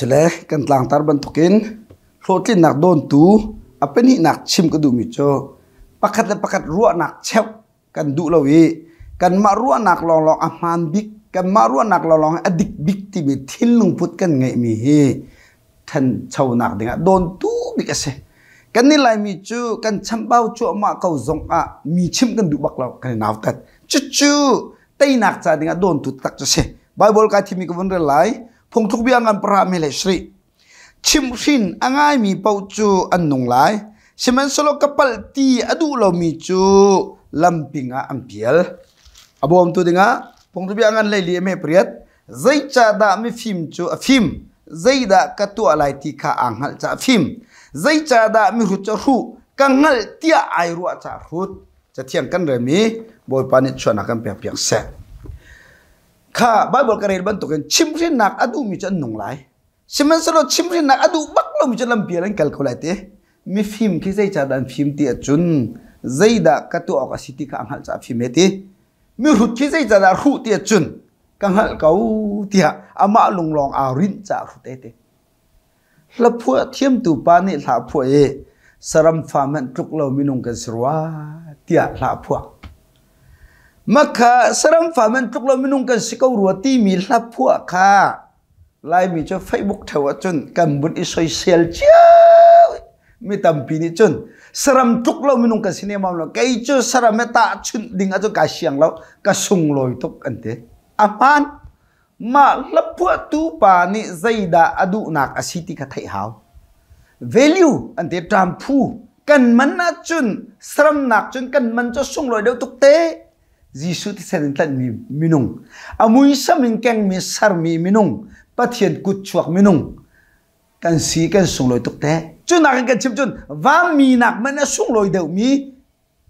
Sile kan tlangtar bantukin hlawhtlinnak dawntu a pahnihnak chim ka duhmi cu pakhat le pakhat ruahnak cheuh kan duh lo i kanmah ruahnak lawnglawng a hmaan bik, kanmah ruahnak lawnglawng hi a dik bik timi thinlung put kan ngeihmi hi ṭhanchonak dingah dawntu bik a si. Kan nih Laimi cu kan chambau cuahmah ko zongah mi chimh kan duh bak lo, kan i nautat. Cucu teinak ca dingah dawntu tak cu si. Bible kai thimi ka vun rel lai. Phungthluk bia ngan para mi le sri. Chimhhrin a ngaimi paoh cu an nung lai. Sihmanhsehlaw ka palh ti a duh lomi cu lamping ah an pial. A bawmtu dingah phungthluk bia ngan leili a me pariat. Zeicahdah mifim cu a fim? Zeidah ka tuah lai ti kha aa hngalh caah a fim. Zeicahdah mihrut cu a hruh? Ka hngalh tiah ai ruah caah a hrut. Cathiang kan rem i Bawipa nih chuahnak kan pekpiak seh. Kha Baibal ka rel bantukin chimhhrinnak a duhmi cu an nung lai. Sihmanhsehlaw chimhhrinnak a duh bak lomi cu lampial an kal ko lai ti. Mifim khi zeicahdah an fim ti ahcun zeidah ka tuah awk a si ti kha a hngalh caah a fim he ti. Mihrut khi zeicahdah a hruh ti ahcun ka hngalh ko tiah amah lunglawng aa rinh caah a hrut e ti. Hlaphuah thiamtu pa nih hla phuah i saram fa hmanh tluk lo minung kan si rua tiah hla phuah. Makha saram fa hmanh tluk lo minung kan si ko rua timi hla phuah kha Laimi cu Facebook theo ahcun kan vun i soisel cio. Mi tampi nih cun saram tluk lo minung kan si nemam lo. Kei cu saram he tahchunh ding ahcun kai siang lo, ka sunglawi tuk an ti. A hmaan. Mah hlaphuahtu pa nih zeidah a duhnak a si ti kha theih hau. Value an ti ṭamphu kan man ahcun saramnak cun kan man cu sunglawi deuh tuk te. Jesuh thisen in tlanhmi minung, a muisam in kengmi sermi minung, Pathian kutchuak minung kan si kan sunglawi tuk te. Cu nakin kan chim cun vanmi nak man a sunglawi deuhmi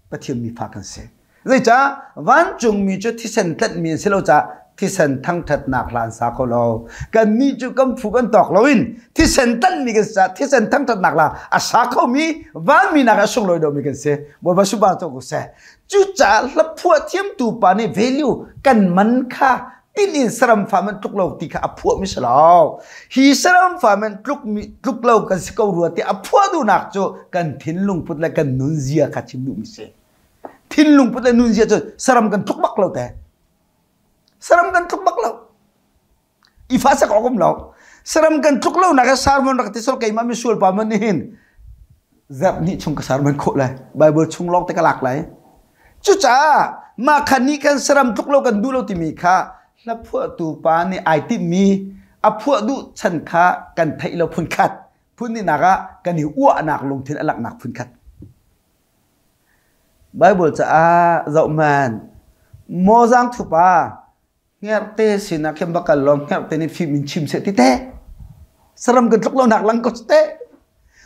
Pathian mifa kan si. Zeicah vancungmi cu thisen tlanhmi an si lo caah thisen thangṭhatnak hla an sa kho lo. Kannih cu kan phu kan tawk loin thisen tlanhmi kan si caah thisen thangṭhatnak hla a sa khomi vanmi nak a sunglawi deuhmi kan si. Bawipa super co ko seh. Cucaah hlaphuah thiamtu pa nih value kan man kha tin in saram fa man tluk lo ti kha a phuahmi si lo. Hi saram fa man tluk mi tluk lo kan si ko rua ti a phuah duhnak cu kan thinlung put le kan nunzia kha chim duhmi si. Thinlung put le nunzia cu saram kan tluk bak lo te. Saram kan tluk bak lo. I fa sak awk um lo. Saram kan tluk lo nak sermon rak ti sol keimah misual pa man nihin zarh hnih chung ka sermon khawh lai. Bible chung lawng te ka lak lai. Cucaah mah khan nih khan saram tluk lo kan duh lo timi kha hlaphuahtu pa nih ai timhmi a phuah duh chan kha kan theih lo phun khat. Phun nih ah kan i uahnak lungthin a langhnak phun khat. Bible caah zoh hmanh. Mawzang thupa Hngerhte sinah khin va kal law hngerhte nih fim in chim seh ti teh. Saram kan tluk lo nak lang ko teh.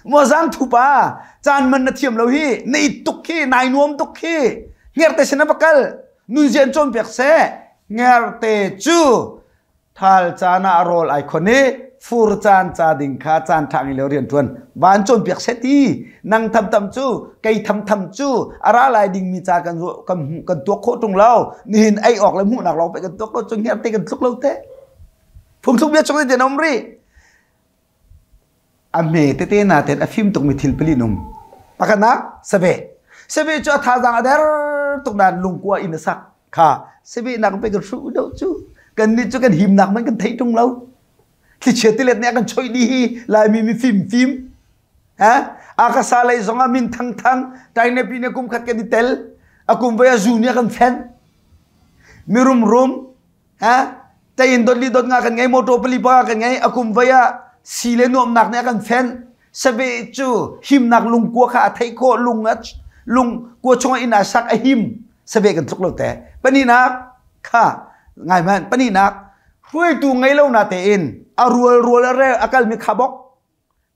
Mawzang thupa caan man na thiam lo hi na it tuk khi nai nuam tuk khi hngerhte sinah va kal nunzian cawnpiak seh hngerhte cu Thal caan ah rawl ai khon i fur caan ca ding kha caan ṭha ngei lo rian ṭuan van cawnpiak seh ti nang thamtam cu kei thamtham cu a ra lai dingmi ca kan kan kan tuak khawh ṭung lo nihin ei awk le hmuhnak lawng pe kan tuak ko cu hngerhte kan tluk lo te phungthluk bia chung te um rih A hme tete naten a fim tukmi thil pali um. Pakhatnak, saveh. Saveh cu a thazaang a der tuk nain lungkua in a sak. Kha saveh nak pe kan hruh deuh cu. Kannih cu kan himnak man kan theih ṭung lo. Thlichia tilet nih a kan choih dih hi Laimi mifim fim. Ha? Akasa lei zong ah min thangthang Tainapi nih kum khat kan i tel. A kum voi a zu nih a kan fenh. Mirum rum Ha? Tein dot li dot nga kan ngei, motor pali panga kan ngei, a kum vai ah si le nuamnak nih a kan fenh. Save cu himnak lungkua kha a theih khawh, lung a lung kua chungah inn a sak a him. Save kan tluk lo te. Pahnihnak kha ngai hmanh pahnihnak hruaitu ngei lo na tein a rual rual a rel a kalmi khabok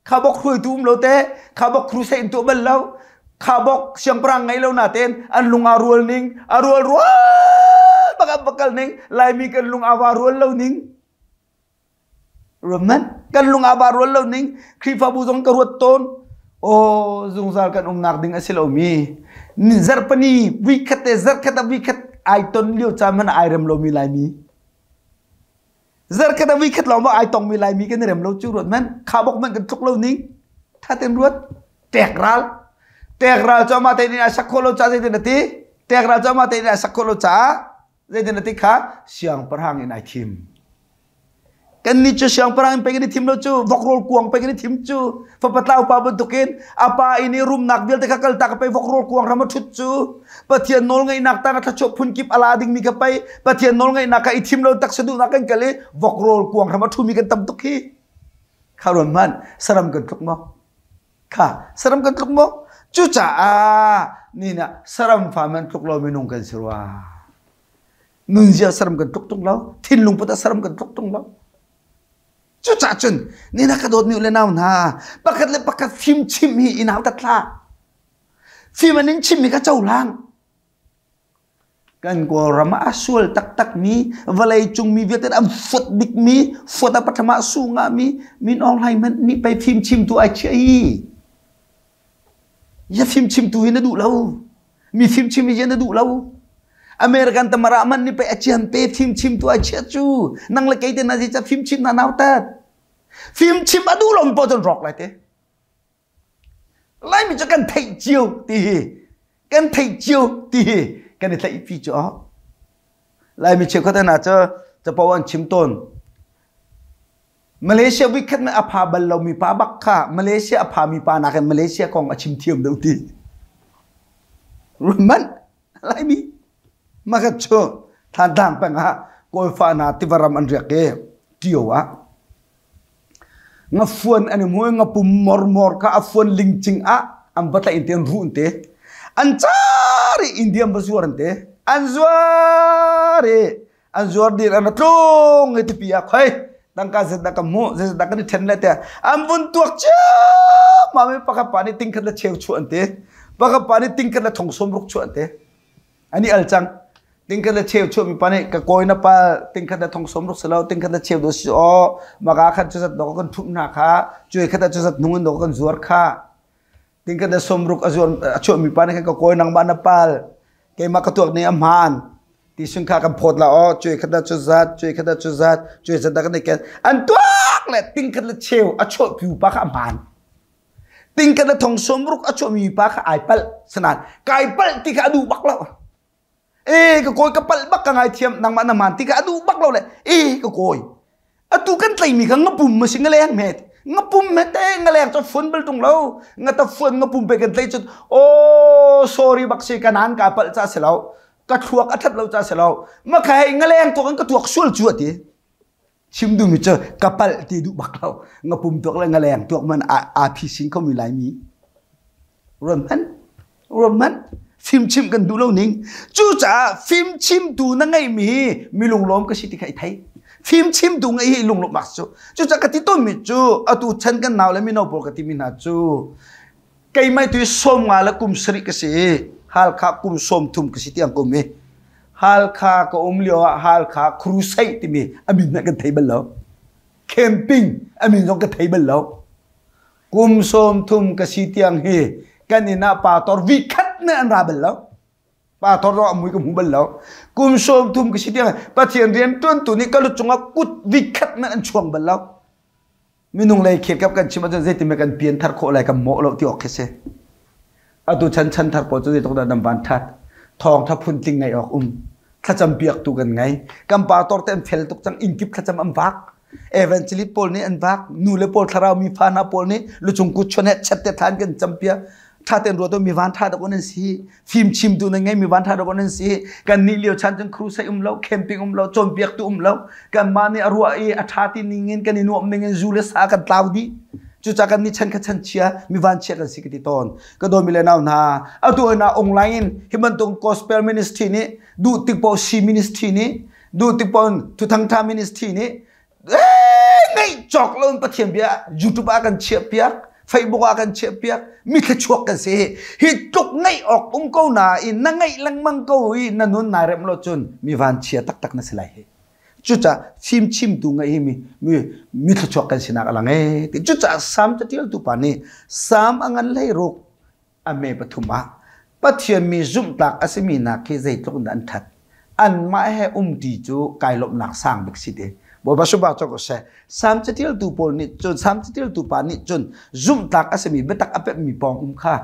Khabok hruaitu um lo te, khabok crusade in tuah bal lo, khabok siangpahrang ngei lo natein an lung aa rual ning, a rual rual bak an bakal ning, Laimi kan lung aa va rual lo ning. Ruam kan lung aa va rual lo ning, Khrihfabu zong ka ruat tawn. Oh, zungzal kan umnak ding a si lomi. Zarhpani week khat te zarh khat a week khat ai ton lio caan hmanh ai rem lomi Laimi. Zarkhat a vikhat lawng ba ai tongmi Laimi kan i rem lo cu ruat man. Kha bok man kan tluk lo ning. Tha ten ruat. Tek ral. Tek ral cu ama te nih a sak khawh lo ca zeitin a ti? Tek ral cu ama te nih a sak khawh lo caah zeitin a ti kha siangpahrang in ai thim. Kannih cu siangpahrang in pei kan i thim lo cu, vokrawl kuang pei kan i thim cu. Fapa tlau pa bantukin a pa inn i rumnak vialte kha kaltak a pei vokrawl kuang ram a ṭhut cu. Pathian nawlngeihnak tang a thluachuah phunkip a la dingmi kha pei Pathian nawlngeihnak kha i thim lo taksa duhnak kan kal i vokrawl kuang ram a ṭhumi kan tam tuk hi. Kha ruan hmanh saram kan tluk maw? Kha saram kan tluk maw? Cucaah ni nah saram fa man tluk lo minung kan si rua. Nunzia saram kan tluk tung lo thinlung put ah saram kan tluk tung lo. Cucaah cun ni na ka dawtmi u le nau hna, pakhat le pakhat fim chim hi in hau tat hlah. Fim an in chimmi kha cohlang. Kan Kawlram ah a sual taktakmi, vawlei cungmi vialte an fuat bikmi, fuat a patham ah su ngahmi Min Aung Hlaing hmanh nih pei fim chimtu ai chiah hi. Ya fim chimtu hi na duh lo. Mi fimchim hi na duh lo. American tamara man ni pe achian pe fimchim tu ai chia cu. Nang le kei te na zi cha fimchim na nau tat. Fimchim a duh lo po cun rock lai te. Laimi cu kan theih cio ti hi. Kan theih cio ti hi kan i tlaih pi cu. Laimi cheukhat hna cu capo an chim tawn. Malaysia weekend a pha bal lomi pa bak kha Malaysia a phami pa nakin Malaysia kong a chim thiam deuh ti. Ruan Laimi makat cu Thantlang peng ah Kawlfa hna tiva ram an riak i Tio ah ngafuan an i hmu i ngapum mormor kha a fuan lingcing ah an va tlaih in te an ruh in te an car i India an va zuar an te an zuar i An zuar dir an ra tlung i tipi ah khoi tangka zet dah ka hmuh zeizat dah kan i ṭhen le tiah an vun tuak ciammam i pakhat pa nih tingkhat le cheu chuah an ti. Pakhat pa nih tingkhat le thong sawm ruk chuah an ti. An i al cang. Tingkhat le cheu chuah mi pa nih ka kawi na pa tingkhat le thong sawm ruk si lo tingkhat le cheu do si aw maka khan cu zat dawk kan ṭhumh hna kha cuai khat ah cu zat hnung in dawk kan zuar kha. Tingkhat le sawm ruk a zuar a chuah mi pa nih khan ka kawi nangmah na pal keimah ka tuak ning a hmaan. Ti sung kha kan phawt la aw cuai khat ah cu zat cuai khat ah cu zat cuai zat dah kan i ken an tuak le tingkhat le cheu a chuah piu pa kha a hmaan. Tingkhat le thong sawm ruk a chuah mi pa kha ai palh sanan kai palh ti kha a duh bak lo. E ka kawi ka palh bak ka ngaithiam nangmah na maan ti kha a duh bak lo le e ka kawi atu kan tleimi kha ngapum ma si ngaleng hmet ngapum hmete ngaleng cu fun bal tung lo ngata fun ngapum pe kan tlei cu oh sorry bak si ka nan ka palh ca si lo ka thluak a that lo ca si lo ma kha hei ngaleng tuak in ka tuak sual cu ati chim duhmi cu ka palh ti duh bak lo ngapum tuak le ngaleng tuak man a phi sin kho mi lai mi Ruat hmanh. Ruat hmanh. Fimchimh kan duh lo ning. Cucaah fimchimtu na ngeihmi hi mi lunglawm ka si ti kha i thei. Fimchimtu ngeih hi lunglawmhnak cu. Cucaah ka ti tawnmi cu atu chan kan nau le mino pawl ka timi hna cu keimah tu 50 le kum 7 ka si i Halkha kum 30 ka si tiang ka um i Halkha ka um lio ah Halkha crusade timi a min hmanh kan thei bal lo. Camping a min zong ka thei bal lo. Kum 30 ka si tiang hi kan inn ah pator vi khat ne an ra bal lo. Pator zong a mui ka hmu bal lo. Kum 30 ka si tiang Pathian rian ṭuantu nih ka lu cungah kut vi khat ne an chuang bal lo. Minung lei khel kap kan chim ahcun zeitin kan pian thar khawh lai kan mawh lo ti awk khi si. Atu chan chan thar pawl cu zeitluk dah nan van ṭhat. Thawngṭha phuntling ngaih awk um. Thlacam piaktu kan ngei. Kan pastor te an fel tuk cang. Inn kip thlacam an vak. Evangelist pawl nih an vak. Nu le pawl thlarau mi fa hna pawl nih lucung kut chuan he chet te than kan cam piak. Ṭha tein ruat mi van ṭha dok an si. Fim chimtu nan ngei mi van ṭha dok an si. Kan nih lio chan cun crusade um lo, camping um lo, cawnpiaktu um lo. Kanmah nih a ruah i a ṭha ti ning in kan i nuamh ning in zu le sa kan tlau dih. Cucaah kan nih chan kha chan chia, mi van chia kan si ka ti tawn. Ka dawmi le nau hna, atu na online in hi bantuk gospel ministry nih duh tik paoh si ministry nih duh tik paoh thuthang ṭha ministry nih ngeih cawk lo in Pathian bia YouTube ah kan chiah piak, Facebook ah kan chiah piak, mi thluachuak kan si. Hi tluk ngeih awk um ko nain na ngeih lengmang ko i na nun nai remh lo cun mi van chia taktak na si lai hi. Cucaah fimchimtu ngeih hi mi mi mi thluachuak kan sinak a lang ee. Cucaah Salm catialtu pa nih Salm a ngan 16 a me 3 ah Pathian mi zumhtlak a simi hna khi zeitluk in dah an ṭhat. Anmah he umṭi cu kai lawmhnak sang bik si te. Bawipa subah cu ko seh. Salm catialtu pawl nih cun Salm catialtu pa nih cun zumhtlak a simi biatak a pemhmi pawng um kha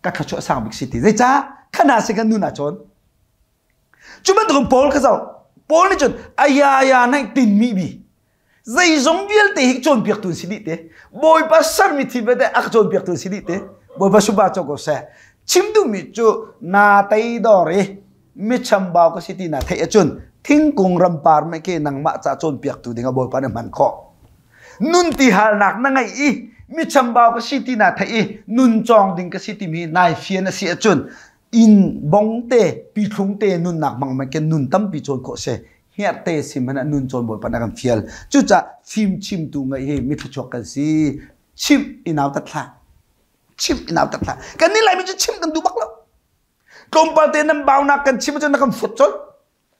ka thluachuah sang bik si ti. Zeicah? Khana si kan nun ah cun. Cu bantukin Paul kha zoh. Paul nih cun ayaya naih tinmi bi zeizong vialte hi cawnpiaktu an si dih te. Bawipa sermi thil vialte a ka cawnpiaktu an si dih te. Bawipa subah cu ko seh. Chim duhmi cu naa teidor i mi chambau ka si ti na theih ahcun thingkung rampar mei khi nangmah ca cawnpiaktu ding ah Bawipa nih hman khawh. Nun ti halnak na ngeih i mi chambau ka si ti na theih i nun cawng ding ka si timi nai fian a si ahcun inn bong te pithlung te nunnak hmang man ke nun tampi cawn khawh si hngerhte si man ah nun cawn Bawipa na kan fial. Cucaah fim chimtu ngeih hi mi thluachuak kan si. Chimh i nautat hlah. Chimh i nautat hlah. Kan nih Laimi cu chimh kan duh bak lo. Tlawmpal te nan baunak kan chim ahcun na kan fuat colh.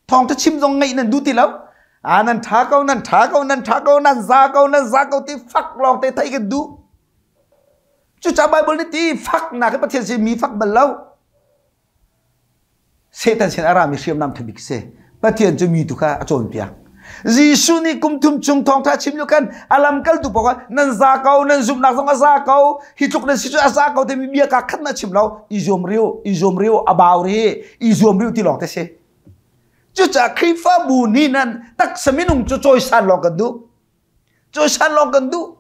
Thawngtha chim zong ngaih nan duh ti lo. Ah nan tha ko, nan tha ko, nan tha ko, nan za ko, nan za ko ti fak lawng te theih kan duh. Cucaah Bible nih ti faknak hi Pathian sin mi fak bal lo. Satan sin a rami hriamnam thabik si. Pathian cu mi tu kha a cawnpiak. Jesuh nih kum thum chung thawngtha chim lio khan a lamkaltu paoh kha nan za ko, nan zumhnak zong a za ko, hi tluk nan si cu a za ko timi bia ka khat na chim lo. I zuam riu, i zuam riu, a bau ri, i zuam riu ti lawng te si. Cucaah Khrihfabu nih nan taksa minung cu cawisan lawng kan duh. Cawisan lawng kan duh.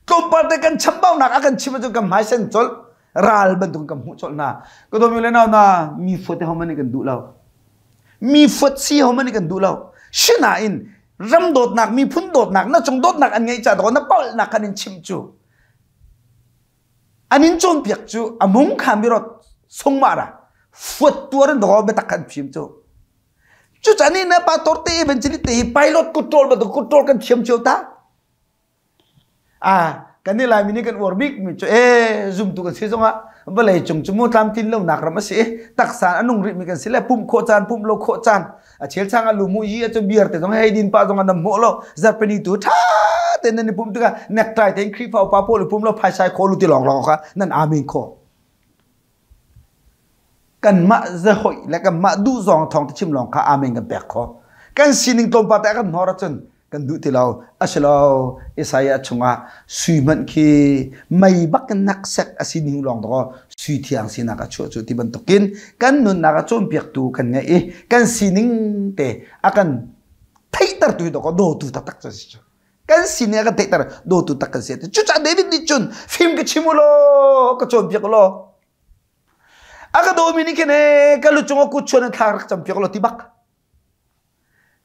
Tlawmpal te kan chambaunak a kan chim ahcun kan hmai sen colh ral bantuk kan hmuh colh hna. Ka dawmi le nau na mi fuat ho man kan duh lo. Mi fuat si ho man kan duh lo. Sinain ram dawtnak miphun dawtnak na cung dawtnak an ngeih ca dawh na palhnak kan in chim cu an in cawnpiak cu a mung kha mirot sungmah ra fuat tuar in daw biatak kan phim cu cucaah ni na pastor te evangelist te hi pilot kutṭawl bantuk kutṭawl kan thiam cio ta Ah, kan i Laimi nih kan uar bikmi cu ee zumtu kan si zongah vawlei cung cu mu tlamtlin lonak ram a si i taksa a nung rihmi kan si le pumh khawh caan pumh lo khawh caan a chel chang a lu mu yi a cu beer te zong hei din pah zong an nam hmuh lo zarhpini tu tha tein nan i pumh tikah necktie tein Khrihfa upa pawl i pum lo phaisai khaw lu ti lawng lawng kha nan amen khawh Kanmah zehoih le kanmah duh zawng thawng te chim lawng kha amen kan pek khawh. Kan sining tlawmpal te a kan hnor ahcun kan duh ti lo. Asilo Isaiah chungah sui hmanh khi mei bak in naksek a si ning lawng dawh sui thiang sinak a chuah cu ti bantukin kan nunnak a cawnpiaktu kan ngeih i kan sining te a kan theihtertu hi dawh dawtu taktak cu a si cu. Kan sining a kan theihter dawtu tak kan si. Cucaah David nih cun fim ka chim u law ka cawnpiak u law A ka dawmi nih khin ee ka lu cung kut chuan in thla rak campiak law ti bak.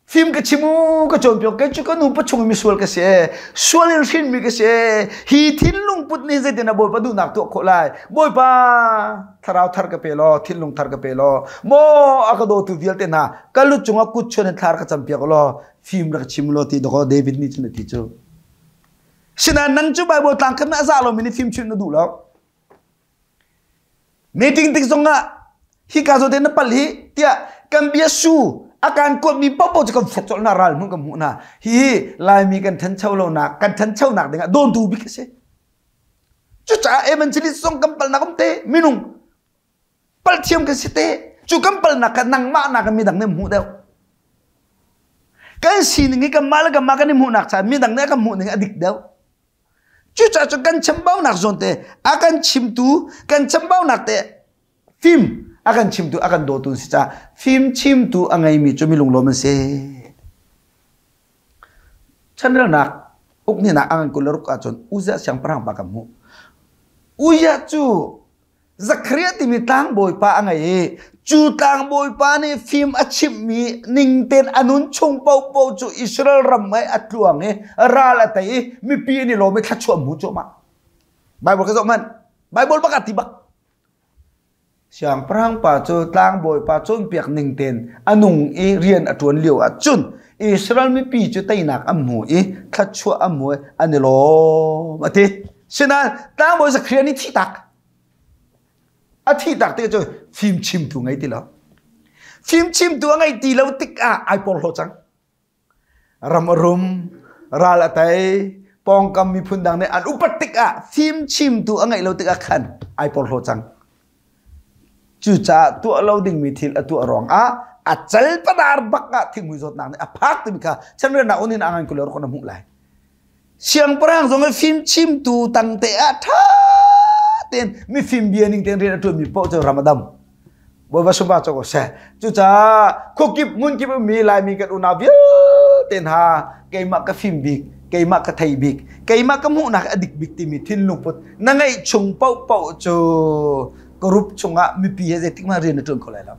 Fim ka chim u ka cawnpiak kei cu ka nu pachung misual ka si ee sual in hrinmi ka si ee hi thinlung put nih zeitin ah Bawipa duhnak tuah khawh lai Bawipa thlarau thar ka pe law thinlung thar ka pe law maw a ka dawtu vialte hna ka lu cungah kut chuan in thla rak ka campiak law fim rak chim law ti dawkaw David nih cun a ti cu. Sinain nang cu Bible tlang khat na a za lomi nih fim chimh na duh lo. Meeting tik zongah hika zawn te na pal hi tiah kan bia su a kan kuatmi paohpaoh cu kan fek colh hna ral hmun kan hmuh hna. Hihi Laimi kan thancho lonak kan thanchonak dingah dawntu bik a si. Cucaah evangelist zong kan palnak um te minung pal thiam kan si te cu kan palnak kha nangmah nak in midang nih hmuh deuh. Kan sining hi kanmah le kanmah kan i hmuhnak caah midang nih a kan hmuh ning a dik deuh. Cucaah cun kan chambaunak zawn te a kan chimtu kan chambaunak te fim a kan chimtu a kan dawtu si caah fim chimtu a ngeimi cu mi lunglawm an si. Chanrelnak ukninak a ngan 26 ahcun Uzziah siangpahrang pa kan hmuh. Uzziah cu Zakhariah timi tlangbawipa a ngei i cu tlangbawipa nih fim a chimhmi ning tein a nun chung paohpaoh cu Israel ram i a tluang i ral a tei i mipi an i lawm i thluachuah hmu cuahmah. Bible ka zoh hmanh. Bible bak a ti bak. Siangpahrang pa cu tlangbawipa cawnpiak ning tein a nung i rian a ṭuan lio ah cun Israel mipi cu teinak an hmu i thluachuah an hmu i an i lawm a ti. Sinain tlangbawi Zakhariah nih thihtak. A thihtak tik cu fimchimtu ngei ti lo. Fimchimtu a ngeih ti lo tikah ai porhlaw cang. Ram a rum, ral a tei, pawngkam miphun dang nih an upat tikah fimchimtu a ngeih lo tikah khan ai porhlaw cang. Cucaah tuah lo dingmi thil a tuah ruangah a cal padar bak ah thingmui zawtnak nih a phak timi kha chanriannak unin a ngan kulor kon a hmuh lai. Siangpahrang zong i fimchimtu tangte ah ṭha tein mifim bia ning tein rian a ṭuanmi paoh cu ram a dam. Bawipa sungpa cu ko seh. Cucaah khuakip hmunkip ummi Laimi kan unau vialte hna keimah ka fim bik, keimah ka thei bik, keimah ka hmuhnak a dik bik timi thinlung put na ngeih chung paohpaoh cu group chungah mipi he zeitik hmanh rian na ṭuan kho lai lo.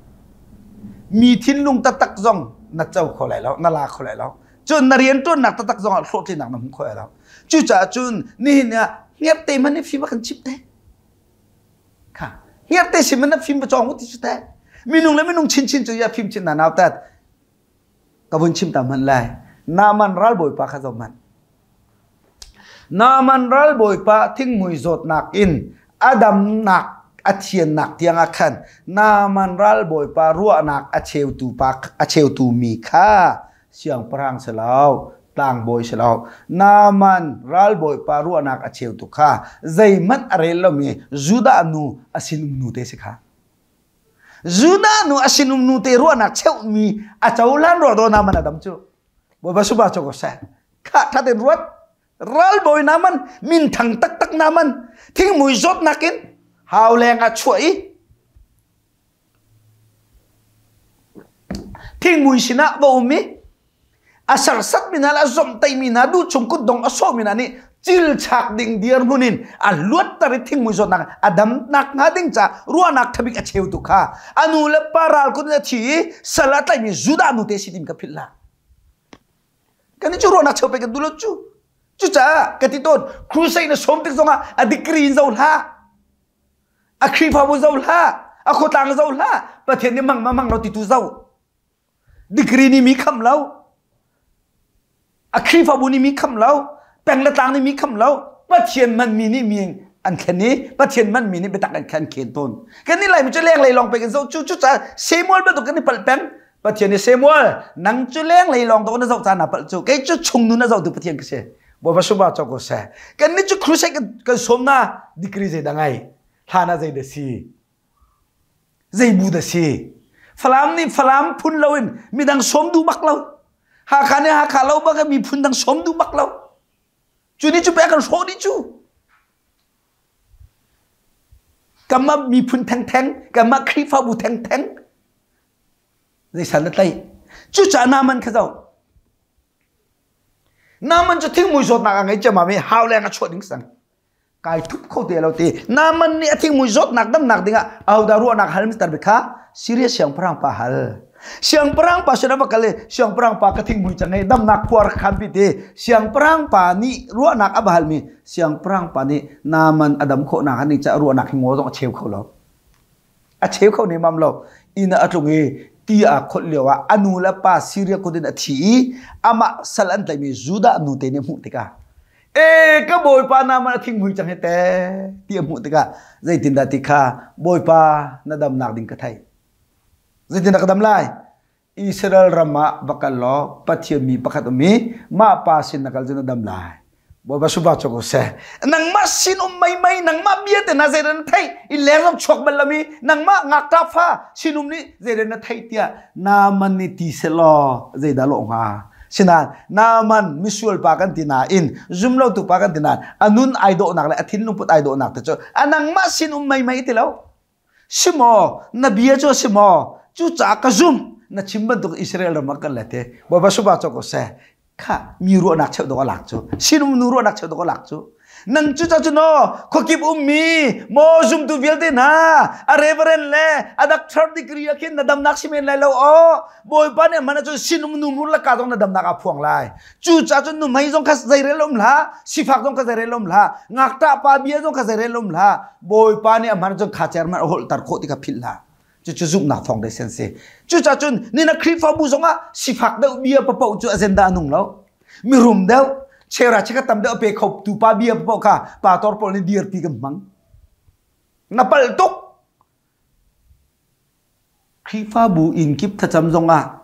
Mi thinlung taktak zong na co kho lai lo, na la kho lai lo. Cun na rianṭuannak taktak zongah hlawhtlinnak na hmu kho lai lo. Cucaah cun nihin ah hngerhte hmanh nih fim a kan chimh te. Kha hngerhte sim in na fim va cawng u ti cu teh. Minung le minung chinchin cu ya fim chin na nautat. Ka vun chim ta hmanh lai. Naaman ralbawipa kha zoh hmanh. Naaman ralbawipa thingmui zawtnak in a damnak a thiannak tiangah khan Naaman ralbawipa ruahnak a cheutu pa a cheutu mi kha siangpahrang si lo tlangbawi si lo Naaman ralbawipa ruahnak a cheutu kha zeihmanh a rel lomi Judah nu a sinum nu te si kha. Judah nu a sinum nu te ruahnak cheuhmi a cohlan ruah do Naaman a dam cu. Bawipa suba cu ko seh. Kha tha tein ruat. Ralbawi Naaman minthang taktak Naaman thingmui zawtnak in hau leng ah chuah i Thingmui sinah va um i a sersatmi hna le a zomhtaihmi hna duhchung kutdong a sawhmi hna nih cilchak ding dirhmun in a luatter i thingmui zawtnak a damnak hnga ding caah ruahnak thabik a cheutu kha a nu le pa ral kut in a thi i sal a tlaihmi Judah nu te si tim kha philh hlah. Kan cu ruahnak cheu pe kan duh lo cu. Cucaah ka ti tawn crusade na sawm tik zongah a degree in zo hlah. A Khrihfabu zo hlah, a khuatlang zo hlah, Pathian nih mang ma mang lo ti tu zo. Degree nih mi kham lo. A Khrihfabu nih mi kham lo, peng le tlang nih mi kham lo, Pathian man mi nih mi an thlen i Pathian man mi nih biatak an khan khen tawn. Kan nih Laimi cu lenglei lawng pe kan zoh cu cu caah Samuel bantuk kan i palh peng. Pathian nih Samuel nang cu lenglei lawng to na zoh caan na palh cu kei cu chung nun a zohtu Pathian ka si. Bawipa sungah cawk ko seh. Kan nih cu crusade kan sawm na degree zei dah ngai? Hlan ah zei dah si? Zei bu dah si? Falam nih Falam phun loin midang sawm duh bak lo. Hakha nih Hakha lo bak miphun dang sawm duh bak lo. Cu nih cu pek kan hrawh dih cu. Kanmah miphun thengtheng, kanmah Khrihfabu thengtheng zei san na tlaih. Cucaah Naaman kha zoh. Naaman cu thingmui zawtnak a ngei ciammam i hau leng a chuah ding sang. Kai thup kho te lo ti. Naaman nih a thingmui zawtnak damnak dingah ahodah ruahnak hal mister kha Syria siangpahrang pa hal. Siangpahrang pa sin a va kal i siangpahrang pa ka thingmui cang i damnak khua rak khan pi ti. Siangpahrang pa nih ruahnak a va halmi siangpahrang pa nih Naaman a dam khawh nak ning caah ruahnak hi ngaw zong a cheu kho lo. A cheu kho nemam lo. Inn ah a tlung i ti aa kholh lio ah a nu le pa Siria kut in a thi i amah sal an tlaihmi Judah nu te nih a hmuh tikah e ka bawipa Naaman a thinghmui cang hi te ti a hmuh tikah zeitindah ti kha bawipa na damnak ding ka theih zeitindah ka dam lai Israel ram ah va kal law Pathian mi pakhat um i mah pa sin na kal cu na dam lai. Bawipa supa cu ko seh. Nangmah sin um meimei nangmah bia te na zeidah na theih i leng ram chuak bal lomi nangmah ngakṭah fa sinum nih zeidah na theih tiah Naaman nih ti selaw zeidah lawh hnga. Sinain Naaman misual pa kan ti nain zumlotu pa kan ti nain a nun ai dawhnak le a thinlung put ai dawhnak te cu a nangmah sin um meimei ti lo. Si maw? Na bia cu a si maw? Cucaah ka zumh. Na chim bantuk Israel ram ah kan let i Bawipa suba cu ko seh. Kha mi ruahnak cheuh dawh a lak cu. Sinum nu ruahnak cheuh dawh a lak cu. Nang cu ca cu no khuakip ummi maw zumtu vialte hna a reverend le a doctor degree ah khin na damnak si men lai lo aw Bawipa nih man ahcun sinum nu hmur le ka zong na damnak aa phuang lai. Cucaah cun nuhmei zong kha zeirel um hlah, sifak zong kha zeirel um hlah, ngakṭah pa bia zong kha zeirel um hlah. Bawipa nih a hman cun kha cer man a holhter khawh ti kha philh hlah. Cucu zumhnak thawng dei sen si. Cucaah cun nina Khrihfabu zongah sifak deuh bia papoh cu agenda a nung lo. Mirum deuh, chera cheka tam deuh a pe kho tu pa bia papoh kha pastor pawl nih dirpi kan hmang. Na palh tuk. Khrihfabu inn kip thlacam zongah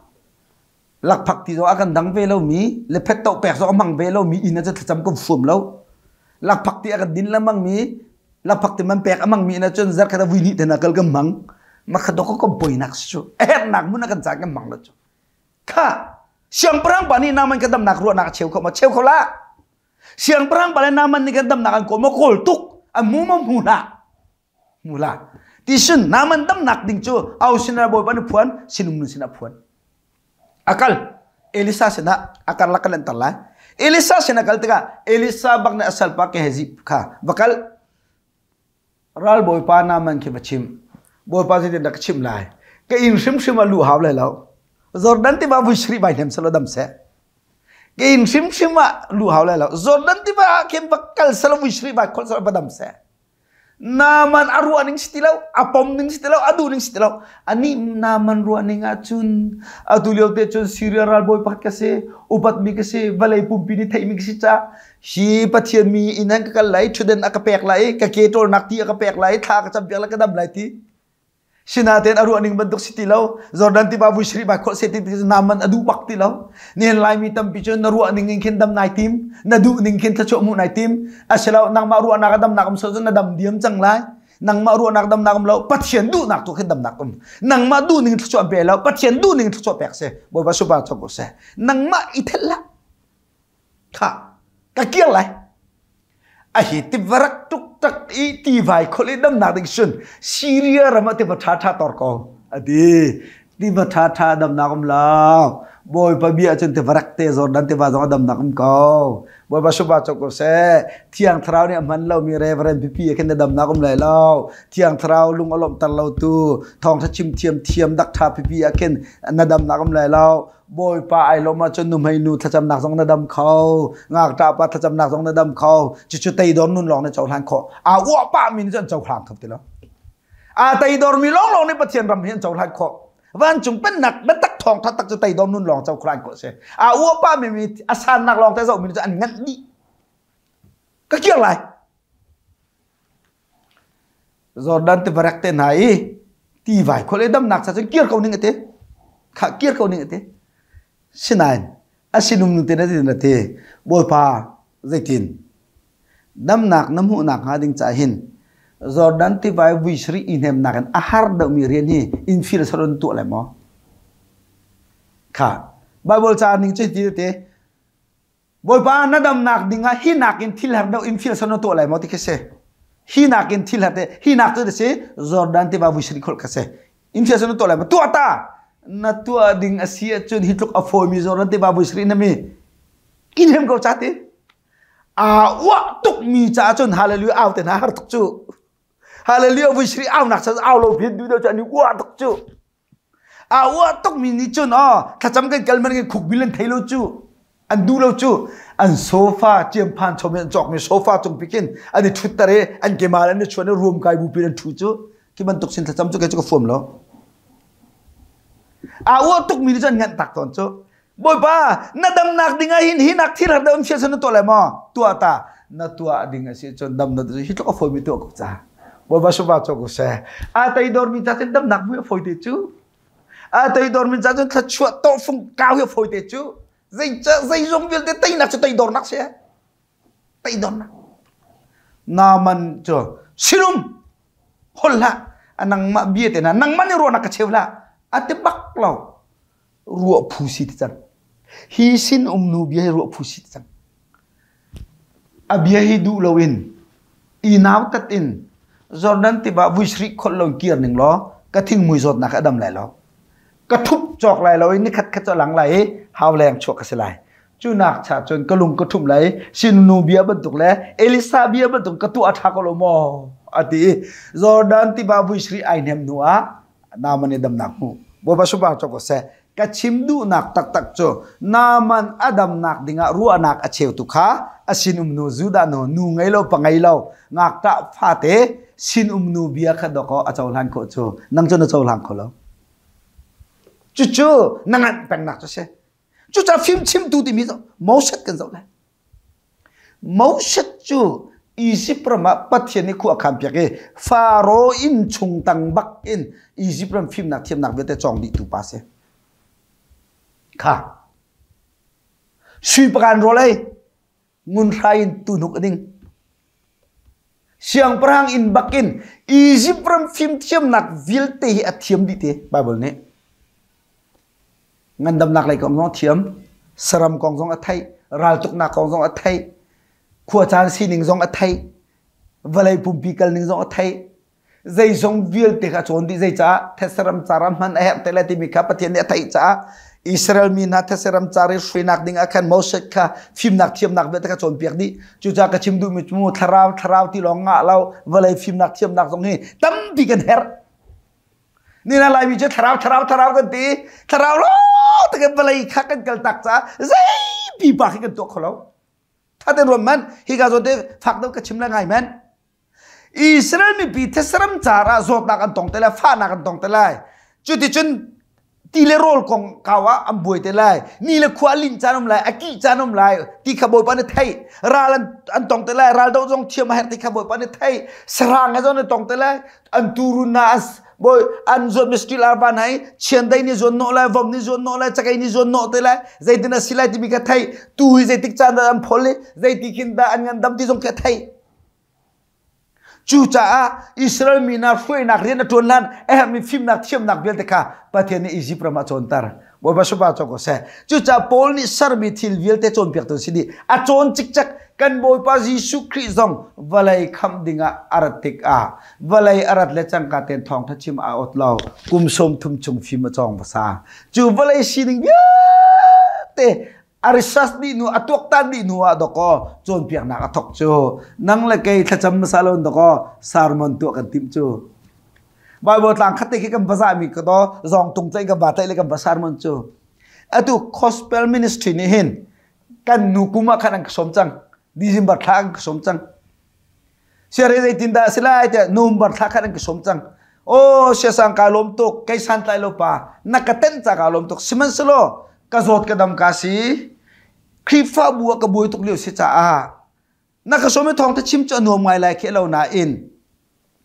lakphak ti zong a kan dang ve lomi le phettoh pek zong a hmang ve lomi inn ah cun thlacam kan fuam lo. Lakphak ti a kan din lengmang mi lakphak ti man pek a hmangmi inn ah cun zarkhat ah vui hnih te hna kal kan hmang. Makha dok ko boinak si cu. A herhnak mun a kan caan kan hmang lo cu. Kha siangpahrang pa nih Naaman ka damnak ruahnak a cheu kho ma cheu kho la. Siangpahrang pa le Naaman nih kan damnak an kawl ma kawl tuk an mu ma hmu hlah. Hmu hlah. Ti sin Naaman damnak ding cu au sinah Bawipa nih phuan sinum nu sinah phuan. A kal Elisa sinah a karlak kan lanter lai. Elisa sinah kal tikah Elisa bak nih a salpa Gehazi kha va kal Ralbawipa Naaman khi va chim. Bawipa zeitin dah ka chimh lai? Ka inn hrimhrim ah luh hau lai lo. Jordan tiva vui sarih vai hnem selaw dam seh. Ka inn hrimhrim ah luh hau lai lo. Jordan tiva ah khin va kal selaw vui sarih vai khol selaw va dam seh. Naaman a ruah ning si ti lo, a pom ning si ti lo, a duh ning si ti lo. Anih Naaman ruah ning ahcun atu lio te cun Syria ralbawi pakhat ka si, upatmi ka si, vawlei pumpi nih theihmi ka si caah hi Pathian mi inn an ka kal lai, ṭhutden a ka pek lai i ka ke ṭawlnak ti a ka pek lai i thla ka campiak lai ka dam lai ti. Sinain a ruah ning bantuk si ti lo. Jordan tiva vui sarih bai khawlh se ti ti Naaman a duh bak ti lo. Nihin Laimi tampi cu na ruah ning in khin dam nai tim, na duh ning khin thluachuah hmuh nai tim. Asilo nangmah ruahnak a damnak um so cun na dam diam cang lai. Nangmah ruahnak damnak um lo, Pathian duhnak tu khin damnak um. Nangmah duh ning thluachuah pe lo, Pathian duh ning thluachuah pek si. Bawipa super chok ko seh. Nangmah i thelh hlah. Kha ka kir lai. A hi tiva rak tuk tak i tivai khol i damnak ding sun Syria ram ah tiva ṭha ṭha tor ko a ti. Tiva ṭha ṭha damnak um lo. Bawipa bia cun tiva rak te Jordan tiva zong a damnak um ko. Bawipa supa cok ko seh. Thiang Thlarau nih a hman lomi Reverend pipi ah khin na damnak um lai lo. Thiang Thlarau lung a lawmhter lo tu thawngṭha chim thiam thiam dak ṭha pipi ah khin na damnak um lai lo. Bawipa ai lawm ahcun nuhmei nu thlacamnak zong na dam kho, ngakṭah pa thlacamnak zong na dam kho. Cucu teidor nun lawng na cohlan khawh. Aa uah pah mi nih cun an cohlang kho ti lo. Aa teidor mi lawnglawng nih Pathian ram hi an cohlan khawh. Vancung pennak biatak thawngṭha tak cu teidor nun lawng cohlan khawh a si. Aa uah pah mi mi a sannak lawng te zoh mi nih cun an nganh dih. Ka kir lai. Jordan tiva rek te hna i tivai khual i damnak cha cun kir ko ning a ti. Kha kir ko ning a ti. Sinain a sinum nu te na tin a ti. Bawipa zeitin damnak na hmuhnak hnga ding ca hin Jordan tivai vui sarih i hnemnak in a har deuhmi rian hi in fil saron tuah lai maw? Kha Bible ca ning cu ti te Bawipa na damnak dingah hi nakin thil har deuh in thil san na tuah lai maw ti khi si. Hi nakin thil har te hi nak cu si Jordan tiva vui sarih khulh kha si. In thil san na tuah lai maw? Tuah ta! Na tuah ding a si ahcun hi tluk a fawimi Jordan tiva vui sarih na mi in hem ko ca ti. Aa uah tukmi caah cun hallelujah au te hna har tuk cu. Hallelujah vui sarih au nak cun au lo pin duh deuh cu an i uah tuk cu. Aa uah tukmi nih cun aw thlacam kan kal man kan khukbil an thei lo cu an duh lo cu an sofa ciamphan chom in an cawkmi sofa cung pi khin an i ṭhutter i an kemal an i chuan i ruam kai bupi an ṭhu cu khi bantuk sin thlacam cu kei cu ka fuam lo aa uah tukmi nih cun an nganh tak tawn cu Bawipa, na damnak ding ah hin hi nak thil har deuh in fial na tuah lai maw? Tuah ta. Na tuah ding a si cun dam na hi tluk a fawimi tuah ko ca. Bawipa supa cho ko seh. A teidor mi ca cun damnak mui a fawi te cu. A teidor mi ca cun thluachuah tawhfung kau hi a fawi te cu. Zei zeizong vialte teinak cu teidornak si. Teidornak. Naaman cu sinum hol hlah a nangmah bia te na nangmah nih ruahnak ka cheu hlah a ti bak lo ruah phu si ti cang. Hi sin um nu bia hi ruah phu si ti cang. A bia hi duh loin i nautat in Jordan tiva vui sarih kholh lo kir ning law ka thingmui zawtnak a dam lai lo. Ka thup cawk lai lo i nikhat khat cu a lang lai i hau leng chuak ka si lai. Cu nak cha cun ka lung ka ṭhum lai sin nu bia bantuk le Elisa bia bantuk ka tuah a ṭha ko lo maw a ti i Jordan tiva vui sarih ai hnem hnu ah Naaman i damnak hmu. Bawipa subang cawk ko seh. Ka chim duhnak taktak cu Naaman a damnak dingah ruahnak a cheutu kha a sinum nu Judah nu nu ngei lo pa ngei lo ngakṭah fate sinum nu bia kha dawkaw a cohlan khawh cu nang cu na cohlang kho lo. Cucu na nganh pengnak cu si. Cucaah fimchimtu timi cu Moses kan zoh lai. Moses cu Izipt ram ah Pathian nih khua a khanpiak i Faro inn chung tang bak in Izipt ram fimnak thiamnak vialte cawng dihtu pa a si. Kha sui pakan rawl ei ngun hrai in tuhnuk a ding. Siangpahrang inn bakin Izipt ram fimthiamnak vialte hi a thiam dih te Bible nih. Ngandamnak lei kong zong a thiam, saram kong zong a theih, raltuknak kong zong a theih, khuacaan sining zong a theih, vawlei pumpi kal ning zong a theih. Zeizong vialte kha a cawn dih zeicah thetse ram car ah hman a herh te lai timi kha Pathian nih a theih caah Israel mi hna thetse ram car i hruainak ding ah khan Moses kha fimnak thiamnak vialte kha cawnpiak dih. Cucaah ka chim duhmi cu thlarau thlarau ti lawng ngah lo vawlei fimnak thiamnak zong hi tampi kan herh. Nina Laimi cu thlarau thlarau thlarau kan ti thlarau lo te kan vawlei kha kan kal tak caah zei pipa khi kan tuah kho lo. Thaten ruam man hi ka zawn te fak deuh ka chim le ngai man. Israel mipi thesaram car ah zawtnak an tong te lai, fahnak an tong te lai. Cuticun ti le rawl kong kau ah an buai te lai. Ni le khua linh caan um lai, a kih caan um lai ti kha Bawipa nih theih. Ral an, an tong te lai, ral do zong thiam a herh ti kha Bawipa nih theih. Sarang he zong an tong te lai. An turun na an bawi an zuat mi street arvan hai chiandei nih zuan nawh lai, vom nih zuan nawh lai, cakei nih zuan nawh te lai. Zeitin a si lai timi kha theih. Tu hi zeitik caan dah an phol i zeiti khin dah an ngandam ti zong khi a theih. Cucaah Israel mi hna hruainak rian a ṭuan hlan a herhmi fimnak thiamnak vialte kha Pathian nih Izipt ram ah a cawnter. Bawipa supa cawk ko seh. Cucaah Paul nih sermi thil vialte cawnpiaktu si dih. A cawn cikcek kan Bawipa Jesuh Khrih zong vawlei khamh dingah a rat tikah vawlei a rat le cangka tein thawngṭha chim aa ot lo. Kum 30 chung fim a cawng hmasa. Cu vawlei sining vialte a research dih hnu a tuaktan dih hnu ah dawkaw cawnpiaknak a thok cu nang le kei thlacam hmasa lo dawkaw sermon tuah kan timh cu Bible tlang khat te khi kan va zahmi ka to zong tung tlaih kan va tlaih le kan va sermon cu atu gospel ministry nih hin kan nu kum ah khan an ka sawm cang December thla an ka sawm cang Siare zeitindah a si lai tiah November thla khan an ka sawm cang. Aw siasang kaa lawm tuk, kei santlai lo pa, na ka tenh ca kaa lawm tuk. Sihmanhsehlaw ka zawt ka dam ka si. Khrihfabu ah ka buai tuk lio si caah na ka sawm i thawng te chim cu a nuam ngai lai khi lo nain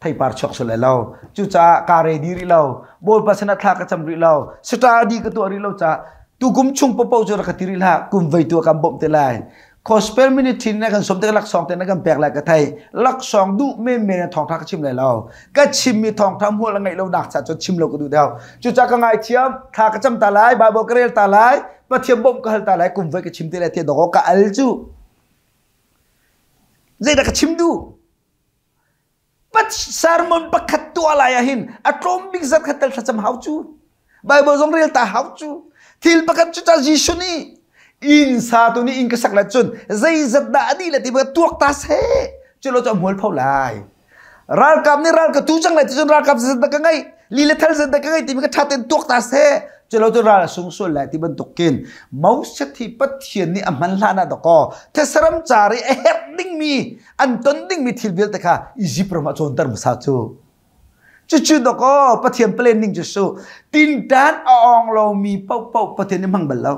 theipar chuak sul lai lo. Cucaah kaa ready rih lo. Bawipa sinah thla ka cam rih lo. Study ka tuah rih lo caah tukum chung popo cu rak ka ti rih hlah. Kum vei tu ah kan bawmh te lai. Gospel ministry na kan som te laksawng te na kan pek lai ka thei laksawng duh men men thawngtha ka chim lai lo ka chim mi thawngtha hmual ngeih lo nak cha cu chim lo ka duh deuh cucaah ka ngai thiam thla ka cam ta lai bible ka rel ta lai pathian bawmh ka hal ta lai kum voi ka chim te lai te dawk ka al cu zeidah ka chim duh Sermon pakhat tuah lai ah hin a tlawm bik zat khat tel thlacam hau cu. Bible zong rel ta hau cu. Thil pakhat cu ca Jesuh nih inn sa tu nih inn ka sak le cun zeizat dah a dih le ti tuak ta seh cu lo cu a hmual pho lai. Ralkap nih ral ka tu cang lai ti cun ralkap zeizat dah ka ngeih li le thal zeizat dah ka ngeih timi ka ṭha tein tuak ta seh cu lo cu ral a sung sual lai ti bantuk kin Moses hi Pathian nih a hman hlan ah dakaw thesaram car i a herh dingmi an ton dingmi thil vialte kha Izipt ram ah cawnter hmasa cu. Cucu dawkaw Pathian plan ning cu su tintan a awng lomi paohpaoh Pathian nih hmang bal lo.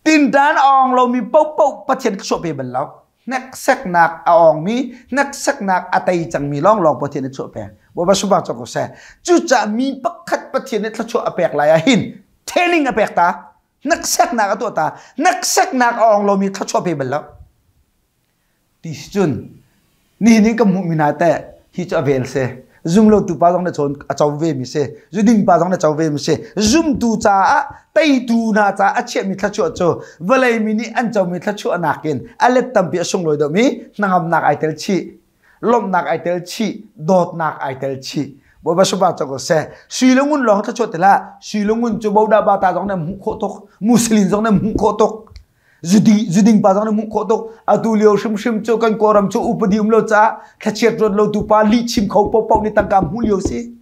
Tintan a awng lomi paohpaoh Pathian ka chuah pe bal lo. Hnekseknak a awngmi, hnekseknak a tei cangmi lawnglawng Pathian nih chuah pek. Bawipa subang cawk ko seh. Cucaah mi pakhat Pathian nih thluachuah a pek lai ah hin training a pek ta. Hnekseknak a tuah ta. Hnekseknak a awng lomi thluachuah pe bal lo. Ti si cun nihin in ka hmuhmi hna teh hi cu a vel si. Zumlotu pa zong na cawn a co vemi si. Zuding pa zong na co vemi si. Zumtu caah teitu hna caah a chiahmi thluachuah cu vawlei mi nih an comi thluachuah nakin a let tampi a sunglawi deuhmi hnangamnak ai tel chih, lawmhnak ai tel chih, dawtnak ai tel chih. Bawipa subah cang ko seh. Sui le ngun lawng thluachuah ti hlah. Sui le ngun cu bodah bata zong na hmuh khawh tuk. Muslim zong na hmuh khawh tuk. Zuding pa zong nih hmuh khawh tuk. Atu lio hrimhrim cu kan Kawlram cu upadi um lo caah thlachiat ruat lo tu pa lih chim kho paohpaoh nih tangka hmuh lio si.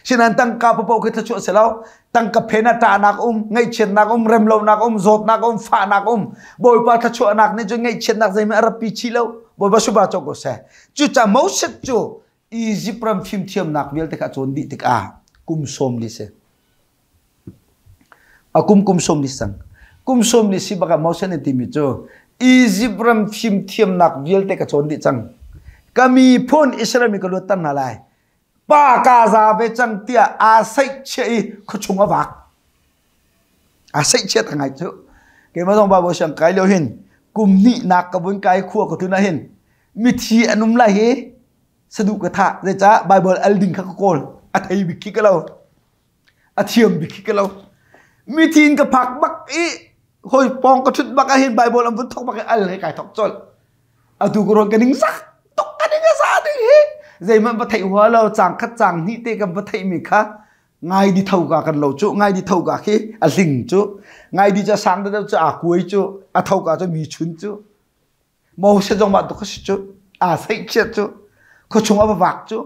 Sinain tangka paohpaoh khi thluachuah si lo. Tangka phen ah ṭahnak um, ngaihchiatnak um, remlonak um, zawtnak um, fahnak um. Bawipa thluachuahnak nih cun ngaihchiatnak zeihmanh a ratpi chih lo. Bawipa subah cawk ko seh. Cucaah Moses cu Izipt ram fimthiamnak vialte kha a cawn dih tikah kum 40 si. A kum kum 40 sang. Kum 40 si bak ah Moses nih timi cu Izipt ram fimthiamnak vialte ka cawn dih cang. Ka miphun Israel mi ka luatter hna lai. Pa ka za ve cang tiah aa saihchiah i khuachung a vak. Aa saihchiah ta ngai cu. Keimah zong Bible siang kai lio hin kum hnihnak ka vun kai khua ka tlun ah hin mithi an um lai hi. Saduh ka thah. Zeicah Bible al ding kha ka kawl. A thei bik khi ka lo. A thiam bik khi ka lo. Mithi in ka phak bak i hoi pawng ka thut bak ahhin Bible an vun thok bak i al he kai thok colh. Atu ka ruan ka ning zak tuk ka ning a za ding hi. Zeihmanh va theih hua lo cang khat cang hnih te kan va theih mi kha ngai di tho ka kan lo cu ngai di tho ka khi a hling cu ngai di ca sang deuh cu a kuai cu a tho ka cu mi chun cu Moses zong mah tuk a si cu aa seihchiat cu khuachung a va vak cu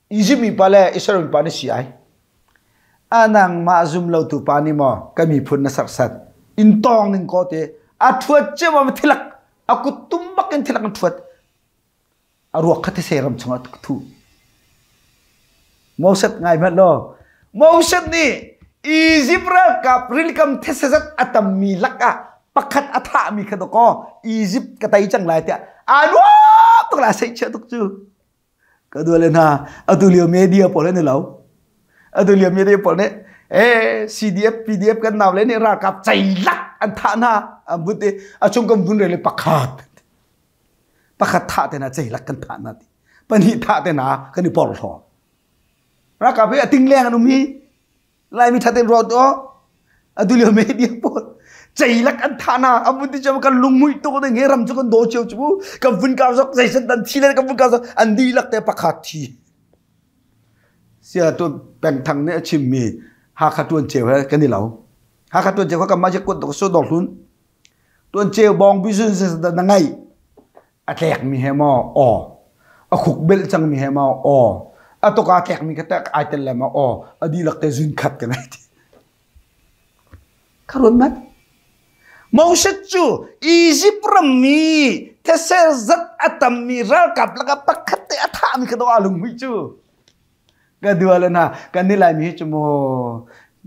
Egypt mi pa le Israel mi pa nih si ai a nangmah zum lo tu pa nih maw ka miphun na serhsat in tawng ning ko te a thuat cio ma thilak a kut tum bak in thilak an thuat a ruak kha these ram chungah ka thuh. Moses ngai hmanh law Moses nih Egypt ralkap rilikam these zat a tammi lakah pakhat a thahmi kha dawkaw Egypt ka tei cang lai tiah aa nuam tuk lai seihchiah tuk cu. Ka duale hna atu lio media pawl an i lo. Atu lio media pawl nih eh CDF PDF kan nau le nih ralkap ceilak an thah hna an vun ti a chung kan vun rel i pakhat Pakhat thah te na ceilak kan thah na ti. Pahnih thah te na kan i porhlaw. Ralkap hi a ting leng an um hi. Laimi thaten ruat o. Atu lio media pawl ceilak an thah na an vun ti cam kan lungmuih tuk ding hi ram cu kan daw cio cu kan vun kau zok zeisan dan thi le kan vun kau zok an dihlak te pakhat thi. Sia tu pengthang nih a chimmi Hakha tuan ceu he kan i lo. Hakha tuan ceu kha kan mah je kut dok so dok hlun. Tuan ceu bawng bi zun na ngai a tlekmi he maw aw a khuk belh cangmi he maw aw a tuk aa tlekmi kha tak ai tel le maw aw a dihlak te zun khat ka ngai ti kha ruat mat Moses cu Egypt ram mi these zat a tammi ralkap lakah pakhat te a thahmi kha dawh aa lungmuih cu Ka dua le hna, kan nih Laimi hi cu mu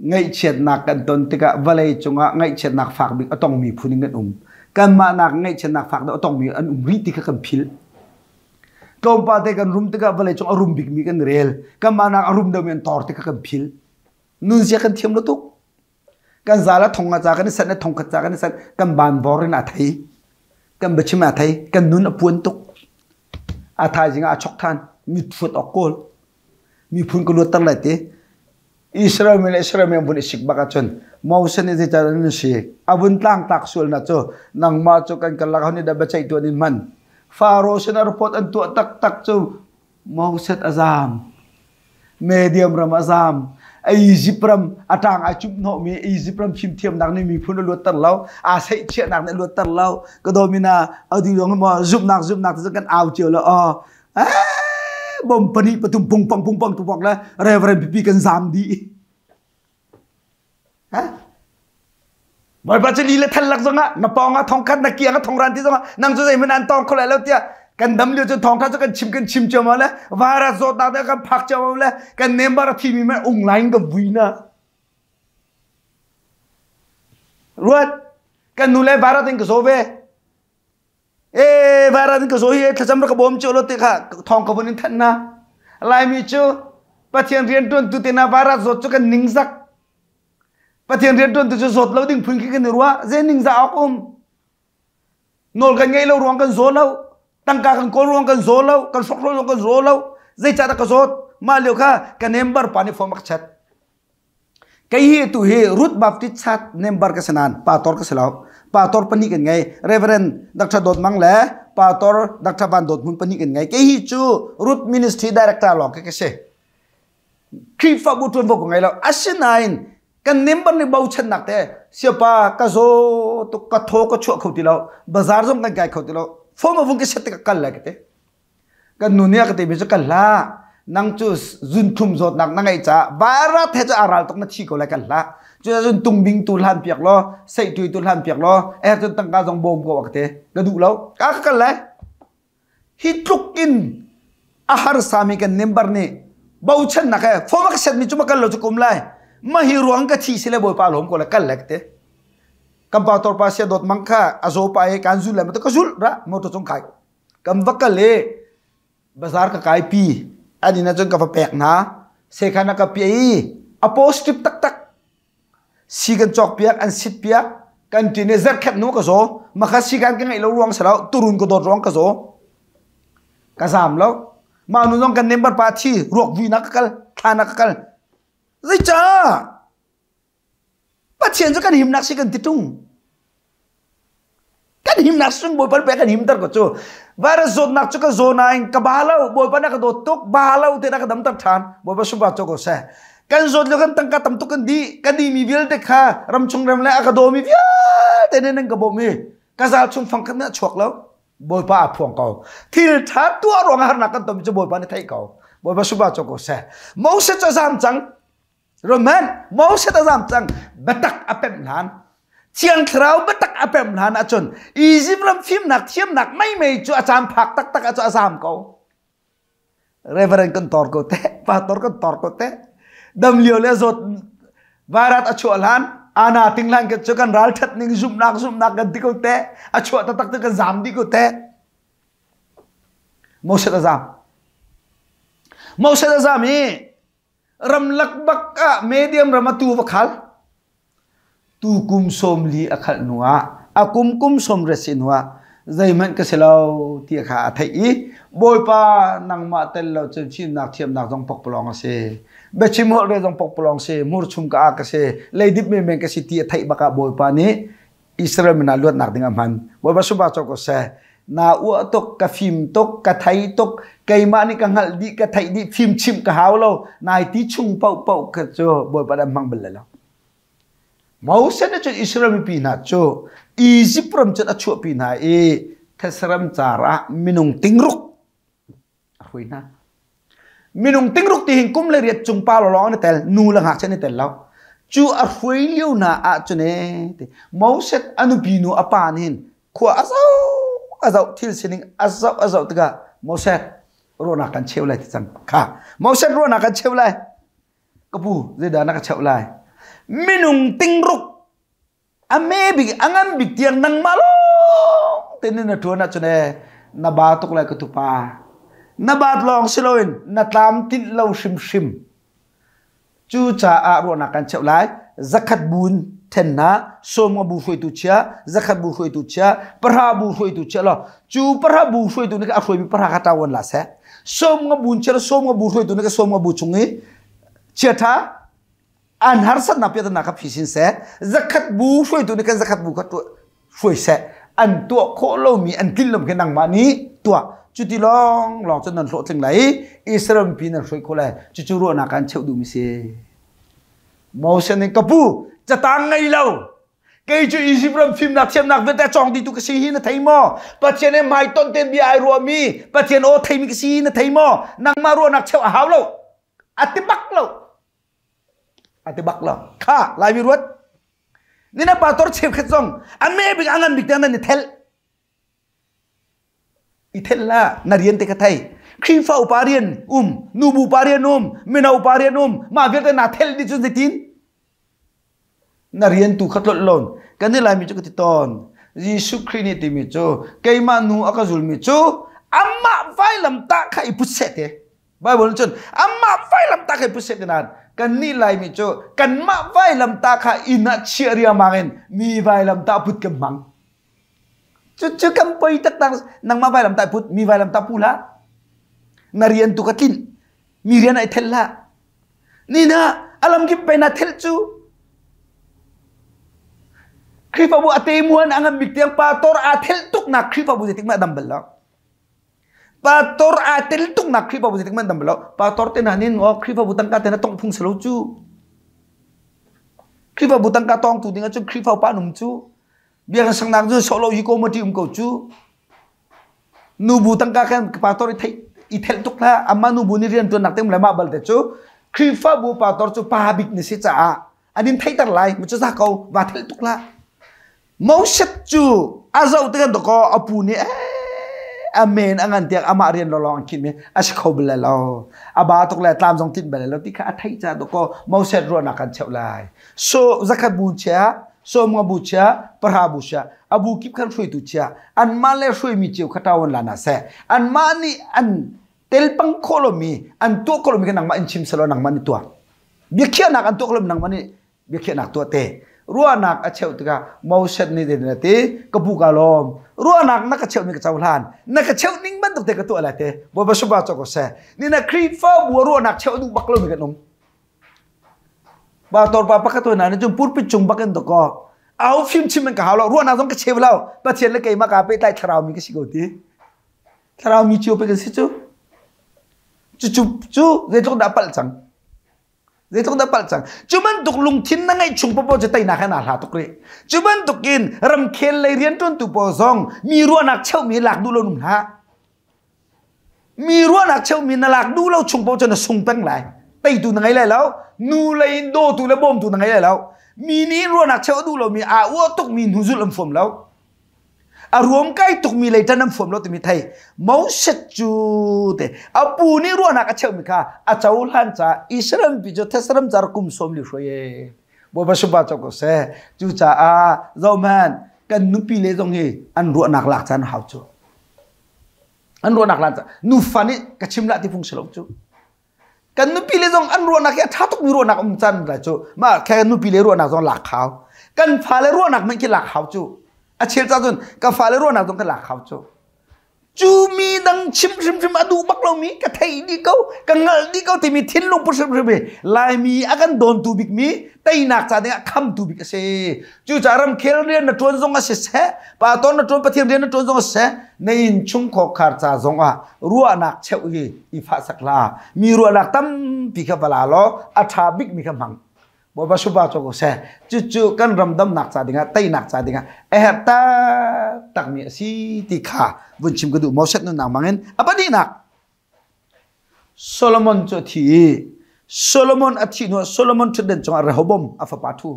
ngaihchiatnak kan ton tikah vawlei cungah ngaihchiatnak fak bik a tongmi phun in kan um. Kanmah nak ngaihchiatnak fak deuh a tongmi an um rih ti kha kan philh. Tlawmpal te kan rum tikah vawlei cung a rum bikmi kan rel. Kanmah nak a rum deuhmi an tor ti kha kan philh. Nunzia kan thiam lo tuk. Kan zal a thong a ca kan i sanh a thong khat ca kan i sanh kan ban bor in a thei. Kan biachim a thei. Kan nun a puan tuk. A thaizing ah a chok than. Mi thuat awk kawl. Miphun ka luatter lai ti. Israel mi le Israel mi an vun i sik bak ahcun Moses nih zeicar an si? A vun tlangtlak sualnak cu nangmah cu kan karlak ho nih dah biaceih tuan in hman. Faro sinah report an tuah taktak cu Moses a zaam. Medium ram a zaam. Egypt ram a ṭang ai cumh hnawhmi Egypt ram fimthiamnak nih miphun a luatter lo. Aa seihchiahnak nih a luatter lo. Ka dawmina adu dong maw zumhnak zumhnak ti kan au cio lo. Aw bom pahnih pathum pungpang pungpang tupok le reverend pipi kan zaam dih. Ha? Bawipa cu li le thal lak zongah na pawng ah thongkhat na kiang ah thongran ti zongah nang cu zeihmanh an tawng kho lai lo tiah kan dam lio cu thawngtha cu kan chim kan chim cio ma le virus zawtnak te kan phak cio ma le kan member a thimi ma ung lai in ka vui na ruat kan nu le virus in ka zaw ve e virus in ka zaw hi thlacam ra ka bawm cio lo te kha thawng ka vun in thanh na laimi cu pathian rian tuan tu te na virus zawt cu kan ningzak Pathian rianṭuantu cu zawt lo ding phun khi kan i ruah. Zei ningzah awk um? Nawl kan ngeih lo ruang kan zaw lo. Tangka kan kawl ruang kan zaw lo. Kan hrokhrawl ruang kan zaw lo. Zeicahdah ka zawt? Mah lio kha ka member pa nih form a ka chat. Kei hi tu hi Ruth Baptist Church member ka si nain pastor ka si lo. Pastor pahnih kan ngei. Reverend Dr. Dawt Mang le Pastor Dr. Van Dawt Hmun pahnih kan ngei. Kei hi cu Ruth Ministry Director lawng ka si. Khrihfabu ṭuanvo ka ngei lo. Asinain kan member nih bochannak te siapa ka zaw tuk ka thaw ka chuah kho ti lo bazar zong kan kai kho ti lo phone a vung ka set tik kal lai ka ti kan nu nih a ka ti mi cu kal hlah nang cu zunthum zawtnak na ngeih caah barat he cu a ral tuk na thi ko lai kal hlah cu cun tungbing tu hlan piak law seihtui tu hlan piak law eh cun tangka zong bawm ko a ka ti ka duh lo ka ka kal lai Hi tluk in a harsami kan member nih bochannak he form a ka setmi cu ma kal lo cu kum lai. Ma hi ruang ka thi si le bawipa lawm ko le kal le ka ti. Kan pastor pa sia dawt mang kha a zaw pa i kan zul le ma ka zul ra motor cung kai. Kan va kal i bazar ka kai pi an inn ah cun ka va pek hna. Sekhan a ka piah i a positive taktak Si kan cawkpiak, an sitpiak, kan ṭin i zarhkhat hnu ka zaw. Makha sikan ka ngeih lo ruang si lo, turun ka dawt ruang ka zaw. Ka zaam lo. Mah nu zong kan member pa thi ruak vuinak ka kal, thlanak ka kal. Zeicah? Pathian cu kan himnak si kan ti tung. Kan himnak sung Bawipa pe kan himter ko cu. Virus zawtnak cu ka zaw nain ka ba lo, Bawipa na ka dawt tuk, ba lo te na ka damter ṭhan. Bawipa sunpa cu ko seh. Kan zawt lio kan tangka tam tuk kan di, kan di mi vialte kha ramchung ram le a ka daw mi vialte nih nan ka bawmh i ka zal chung fang khat na chuak lo. Bawipa a phuang ko. Thil ṭha tuah ruangah harnak kan ton cu Bawipa nih theih ko. Bawipa sunpa cu ko seh. Moses cu a zam cang. Roman Moses a zam cang biatak a pemh hlan Thiang Thlarau biatak a pemh hlan ahcun Egypt ram fimnak thiamnak meimei cu a caan phak taktak ah cu a zam ko. Reverend kan tor ko te, pastor kan tor ko te. Dam lio le zawt vairat a chuah hlan ana ting hlan cu kan ral that ning zumhnak zumhnak kan ti ko te. A chuah taktak cu kan zam dih ko te. Moses a zam. Moses a zam i Ramlak bak ah medium ram a tu va khal. Tu kum 40 a khalh hnu ah a kum kum 80 si hnu ah zeihmanh ka si lo ti kha a theih i Bawipa nangmah tel lo cun fimnak thiamnak zong pokpalawng a si. Biachim holh re zong pokpalawng si, hmur chung ka a ka si, leidip menmen ka si ti a theih bak ah Bawipa nih Israel min ah luatnak ding a hman. Bawipa suba cawk ko seh. Na uah tuk, ka fim tuk, ka thei tuk, keimah nih ka hngalh dih, ka theih dih, fim chimh ka hau lo. Nai ti chung paohpaoh kha cu Bawipa dah hmang bal lo. Moses nih cun Israel mipi hna cu Egypt ram cun a chuahpi hna i thetse car ah minung tingruk a hruai hna. Minung tingruk ti hin kum le riat cung pa lawng an i tel, nu le ngakchia an i tel lo. Cu a hruai lio hna ah cun ee Moses a nupi nu a pa nih hin khua a zoh a zoh thil sining a zoh a zoh tikah Moses ruahnak kan cheu lai ti cang kha Moses ruahnak kan cheu lai ka pu zeidah na ka cheuh lai minung tingruk A me bik a ngan bik tiang nangmah lawng te na ṭuan ahcun ee na ba tuk lai ka tupa. Na baat lawng si loin na tlamtlinh lo hrimhrim. Cucaah ruahnak kan cheuh lai. Zakhat bu in then hna, sawmnga bu hruaitu chia, zakhat bu hruaitu chia, pahra bu hruaitu chia law cu pahra bu hruaitu nih a hruaimi pahra kha ṭawan la seh. Sawmnga bu in chia law sawmnga bu hruaitu nih sawmnga bu chung i chia ṭha an harsatnak piahtana kha phisin seh zakhat bu hruaitu nih kan zakhat bu kha hruai seh an tuah khawh lomi an tlin lomi kha nangmah nih tuah cuti lawng lawng cun nan hlawhtling lai i Israel mipi nan hruai khawh lai cucu ruahnak kan cheuh duhmi si Moses nih ka pu catang ngei lo kei cu Egypt ram fimnak thiamnak vialte cawng dihtu ka si hi na thei maw Pathian he hmaiton tein bia ai ruahmi Pathian aw theimi ka si hi na thei maw nangmah ruahnak cheuh a hau lo a ti bak lo A ti bak lo. Kha Laimi ruat. Nina pastor cheukhat zong a me bik a ngan bik tiang nan i thelh. I thelh la na rian te ka thei. Khrihfa upa rian um, nubu pa rian um, mino pa rian um, mah vialte na thelh dih cun zeitin? Na rian tu kha tlolh lon. Kan i Laimi cu ka ti tawn. Jesuh Khrih nih timi cu keimah nu a ka zulmi cu amah vailam tah kha i put seh te. Bible cun amah vailamtah kha i put seh ti nain kannih Laimi cu kanmah vailamtah kha inn ah chiah riangmang in mi vailamtah put kan hmang. Cucu kan poi taktak nangmah vailamtah put mi vailamtah pu hlah. Na rian tu ka tlinh mi rian ai thelh hlah. Ni na alam kip pe na thelh cu Khrihfabu a te muan a ngan bik tiang pastor aa thelh tuk nak Khrihfabu zeitik mah dam bal lo. Pastor aa tel tuknak Khrihfabu zeitik hmanh dam lo. Pastor te hna nin oh Khrihfabu tangka te na tongh phung si lo cu. Khrihfabu tangka tawngtu ding ahcun Khrihfa upa an um cu. Biakinn sangnak cu sawh lo hi committee um ko cu. Nubu tangka khan pastor i theih i thelh tuk hlah. Amah nubu nih rian ṭuannak te um le mah balte cu Khrihfabu pastor cu pa bik na si caah an in theihter lai. Mu cu za ko va thelh tuk hlah. Moses cu a zoh tikah dakaw a pu nih a men a ngan tiang amah rian lawlawng an khinh mi a si kho bal lo. A ba tuk le tlam zong tlinh bal lo ti kha a theih caah dakaw Moses ruahnak kan cheuh lai. So zakhat bu chia, sawmnga bu chia, pahra bu chia, a bu kip khan hruaitu chia, anmah le hruaimi cio kha ṭawan la na seh. Anmah nih an telpang khawh lomi, an tuah khawh lomi kha nangmah in chim selaw nangmah nih tuah. Biakhiahnak an tuah khawh lomi nangmah nih biakhiahnak tuah te. Ruahnak a cheuh tikah Moses nih zeitin a ti? Ka pu ka lawm. Ruahnak na ka cheuhmi ka cohlan. Na ka cheuh ning bantuk te ka tuah lai te. Bawipa supa cawk ko seh. Ni na Khrihfabu ruahnak cheuh duh bak lomi kan um. Pastor pa pakhat hna nih cun pulpit cung bak in dakaw. Au fim chim in ka hau lo. Ruahnak zong ka cheu lo. Pathian le keimah kaa pehtlai thlarau mi ka si ko ti. Thlarau mi cio pe kan si cu. Cucu cu zeitluk dah palh cang. Zeitluk dah palh cang. Cu bantuk lungthin na ngeih chung popo cu teinak he naa hla tuk rih. Cu bantuk in ramkhel lei rianṭuantu pawl zong mi ruahnak cheuhmi lak duh lo nung hlah. Mi ruahnak cheuhmi na lak duh lo chung paoh cu na sung peng lai. Teitu na ngei lai lo. Nu lei in dawtu le bawmtu na ngei lai lo. Mi nih ruahnak cheuh a duh lomi aa uah tukmi hnu zulh an fuam lo. A ruam kai tukmi lei ṭan an fuam lo timi thei. Moses cu te a pu nih ruahnak a cheuhmi kha a cohlan caah Israel mipi cu thesram car kum sawm li hruai e. Bawipa supa cawk ko seh. Cucaah zohhmanh kan nupi le zong hi an ruahnak lak caan a hau cu. An ruahnak lan nufa nih ka chim lah ti phung si lo cu. Kan nupi le zong an ruahnak hi a ṭha tukmi ruahnak um caan lai cu. Mah khe nupi le ruahnak zong lak hau. Kan fale ruahnak hmanh khi lak hau cu. A chel ca cun ka fale ruahnak zong ka lak hau cu. Cu mi dang chim hrimhrim a duh bak lomi ka theih dih ko, ka ngalh dih ko timi thinlung pu hrimhrim hi Laimi a kan dawntu bikmi teinak ca dingah khamtu bik a si. Cucaah ramkhel rian na ṭuan zong a si seh, pa ton na ṭuan Pathian rian na ṭuan zong a si seh, na inn chungkhar khar ca zong ah ruahnak cheuh hi i fahsak hlah. Mi ruahnak tampi kha va la law a ṭha bikmi kha hmang. Bawipa supa cu ko seh. Cucu kan ram damnak ca dingah, teinak ca dingah a herh taktakmi a si ti kha vun chim ka duh. Moses nunnak hmangin a pahnihnak Solomon cu a thi i Solomon a thih hnuah Solomon ṭhutden cungah Rehoboam a fapa ṭhu.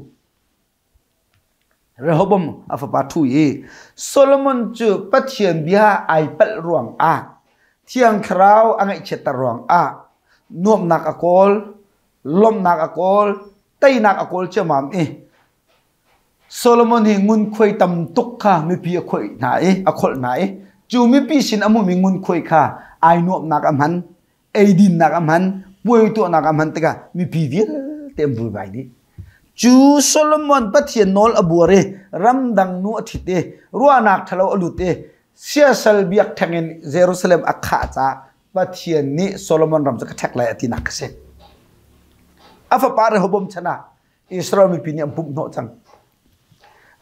Rehoboam a fapa ṭhu i Solomon cu Pathian bia ai palh ruangah Thiang Thlarau a ngaihchiatter ruangah nuamhnak a kawl, lawmhnak a kawl, teinak a kawl ciammam i Solomon hi ngunkhuai tam tuk kha mipi a khoih hna i a kholh hna i cu mipi sin a hmuhmi ngunkhuai kha ai nuamhnak a hman, eidinnak a hman, puai tuahnak a hman tikah mipi vialte an vuivai dih. Cu Solomon Pathian nawl a buar i ramdang nu a ṭhit i ruahnak ṭhalo a lut i siasal biakṭheng in Jerusalem a khah caah Pathian nih Solomon ram cu ka ṭhek lai a tinak a si. A fapa Rehoboam chan ah Israel mipi nih an pumh hnawh cang.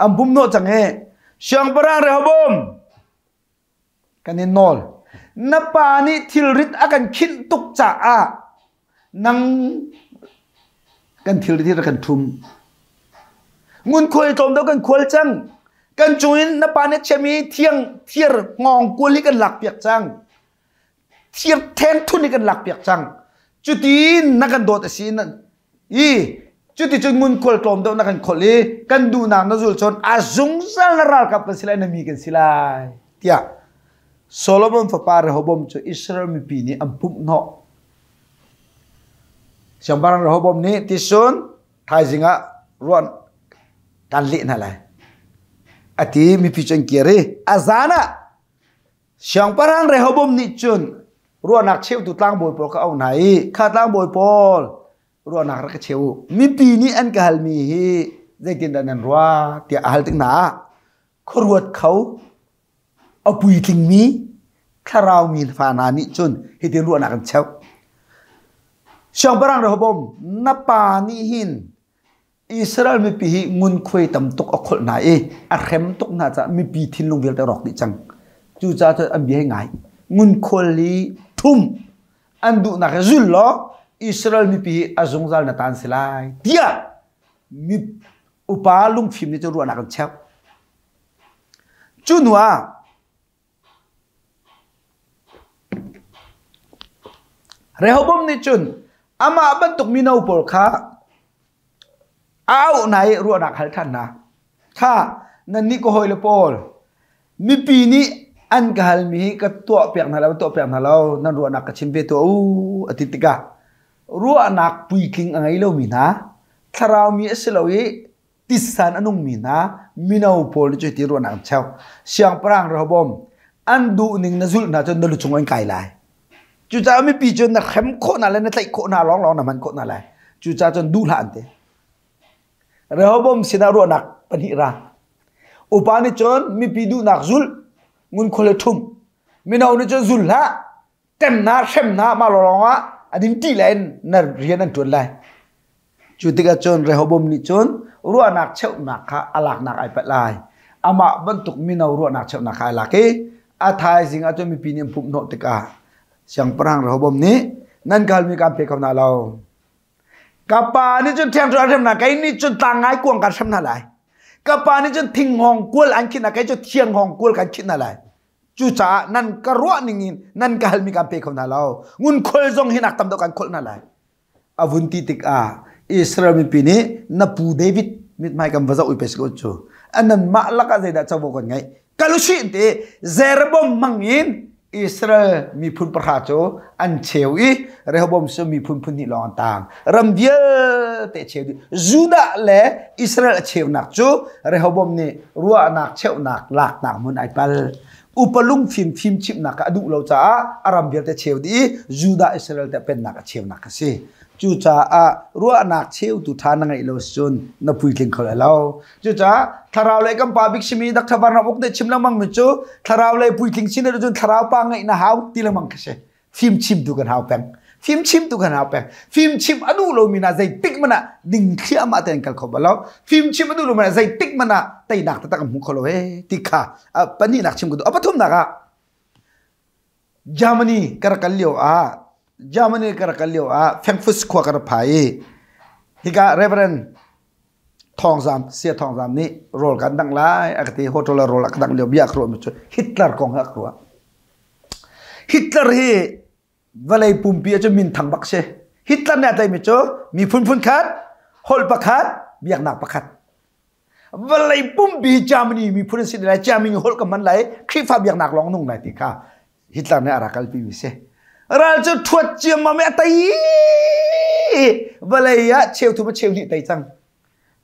An pumh hnawh cang i Siangpahrang Rehoboam kan in nawl. Na pa nih thilrit a kan khinh tuk caah nang kan thilrit hi rak kan ṭhum. Ngunkhuai tlawm deuh kan khual cang. Kan cungin na pa nih chiami thiang thir hngawng kual hi kan lakpiak cang. Thir theng thun hi kan lakpiak cang. Cutin na kan dawt a si i cuticun ngunkhual tlawm deuh na kan kholh i kan duhnak na zul cun a zungzal na ralkap kan si lai na mi kan si lai tiah Solomon fapa Rehoboam cu Israel mipi nih an pumh hnawh. Siangpahrang Rehoboam nih tisun thaizing ah ruan kan leh hna lai. A ti mipi cu an kir i a zan ah Siangpahrang Rehoboam nih cun ruahnak cheutu tlangbawi pawl kha a auh hna i kha tlangbawi pawl ruahnak rak ka cheu u. Mipi nih an ka halmi hi zeitindah nan ruah tiah a hal tik hna ah khuaruat kho a puitlingmi thlarau mi fa hna nih cun hitin ruahnak an cheuh. Siangpahrang Rehoboam na pa nih hin Israel mipi hi ngunkhuai tam tuk a kholh hna i a hrem tuk hna caah mipi thinlung vialte rawk dih cang. Cucaah cun an bia hi ngai. Ngunkhual hi thum an duhnak hi zul law Israel mipi hi a zungzal na tan si lai tiah mi upa lungfim nih cun ruahnak an cheuh. Cu hnu ah Rehoboam nih cun amah bantuk mino pawl kha a auh hna i ruahnak hal ṭhan hna. Kha nannih ka hawile pawl, mipi nih an ka halmi hi ka tuahpiak hna lo, tuahpiak hna lo, nan ruahnak ka chim ve tuah u, a ti tikah ruahnak puitling a ngei lomi hna, thlarau mi a si lo i titsan a nungmi hna mino pawl nih cuti ruahnak an cheuh. Siangpahrang Rehoboam an duhning na zulh hna cun na lucung an kai lai. Cucaah mipi cu na hrem khawh hna le na tlaih khawh hna lawnglawng na hman khawh hna lai. Cucaah cun duh hlah an ti. Rehoboam sinah ruahnak pahnih ra. Upa nih cun mipi duhnak zul, ngunkhuai le ṭhum. Mino nih cun zul hlah, temnak, hremnak mah lawng ah an in ṭih lai in na rian an ṭuan lai. Cu tikah cun Rehoboam nih cun ruahnak cheuhnak kha a laknak ai palh lai. Amah bantuk mino ruahnak cheuhnak kha ai lak i a thaizing ah cun mipi nih an pumh hnawh tikah siangpahrang Rehoboam nih nan ka halmi kaan pe kho hna lo. Ka pa nih cun ṭhiangṭhu an hrem hna, kei nih cun tlang ngai kuang kan hrem hna lai. Ka pa nih cun thinghawng kual an khinh hna, kei cu thianghawng kual kan khinh hna lai. Cucaah nan ka ruah ning in nan ka halmi kan pe kho hna lo. Ngunkhual zong hi nak tam deuh kan kholh hna lai. A vun ti tikah Israel mipi nih na pu David mithmai kan va zoh ui pe si ko cu. Anan mah lakah zeidah covo kan ngeih? Kal usih ti Jeroboam hmang in Israel miphun pahra cu an cheu i Rehoboam cu miphun phun hnih lawng an tang. Ram vialte cheu dih. Judah le Israel a cheunak cu Rehoboam nih ruahnak cheuhnak laknak hmun ai pal. Upa lungfim fim chimhnak a duh lo caah a ram vialte cheu dih i Judah Israel te pennak a cheunak a si. Cucaah ruahnak cheutu ṭha na ngeih lo cun na puitling kho lai lo. Cucaah thlarau lei kan pa bik simi Dr. Van Ram Uk nih chim lengmang mi cu thlarau lei puitling sin cun thlarau pa ngeih na hau ti lengmang khi si. Fim chimtu kan hau peng. Fim chimtu kan hau peng. Fim chim a duh lomi na zeitik hmanh ah ding thliahmah tein kal kho bal lo. Fim chim a duh lomi na zeitik hmanh ah teinak taktak an hmu kho lo he ti kha pahnihnak chim ka duh. A pathumnak ah Germany ka rak kal lio ah Germany ka rak kal lio ah Frankfurt khua ka rak phai i hika Reverend Thawngzam Sia Thawngzam nih rawl kan dangh lai a ka ti hotel ah rawl a ka dangh lio bia ka ruahmi cu Hitler kong hi a ka ruah. Hitler hi vawlei pumpi ah cun minthang bak si. Hitler nih a tlaihmi cu miphun phun khat, holh pakhat, biaknak pakhat. Vawlei pumpi Germany miphun an si lai, Germany holh ka hman lai, Khrihfa biaknak lawng nung lai ti kha Hitler nih a rak kalpi mi si. Ral cu ṭhuat ciammam i a tei. Vawlei ah cheuthum a cheu hnih tei cang.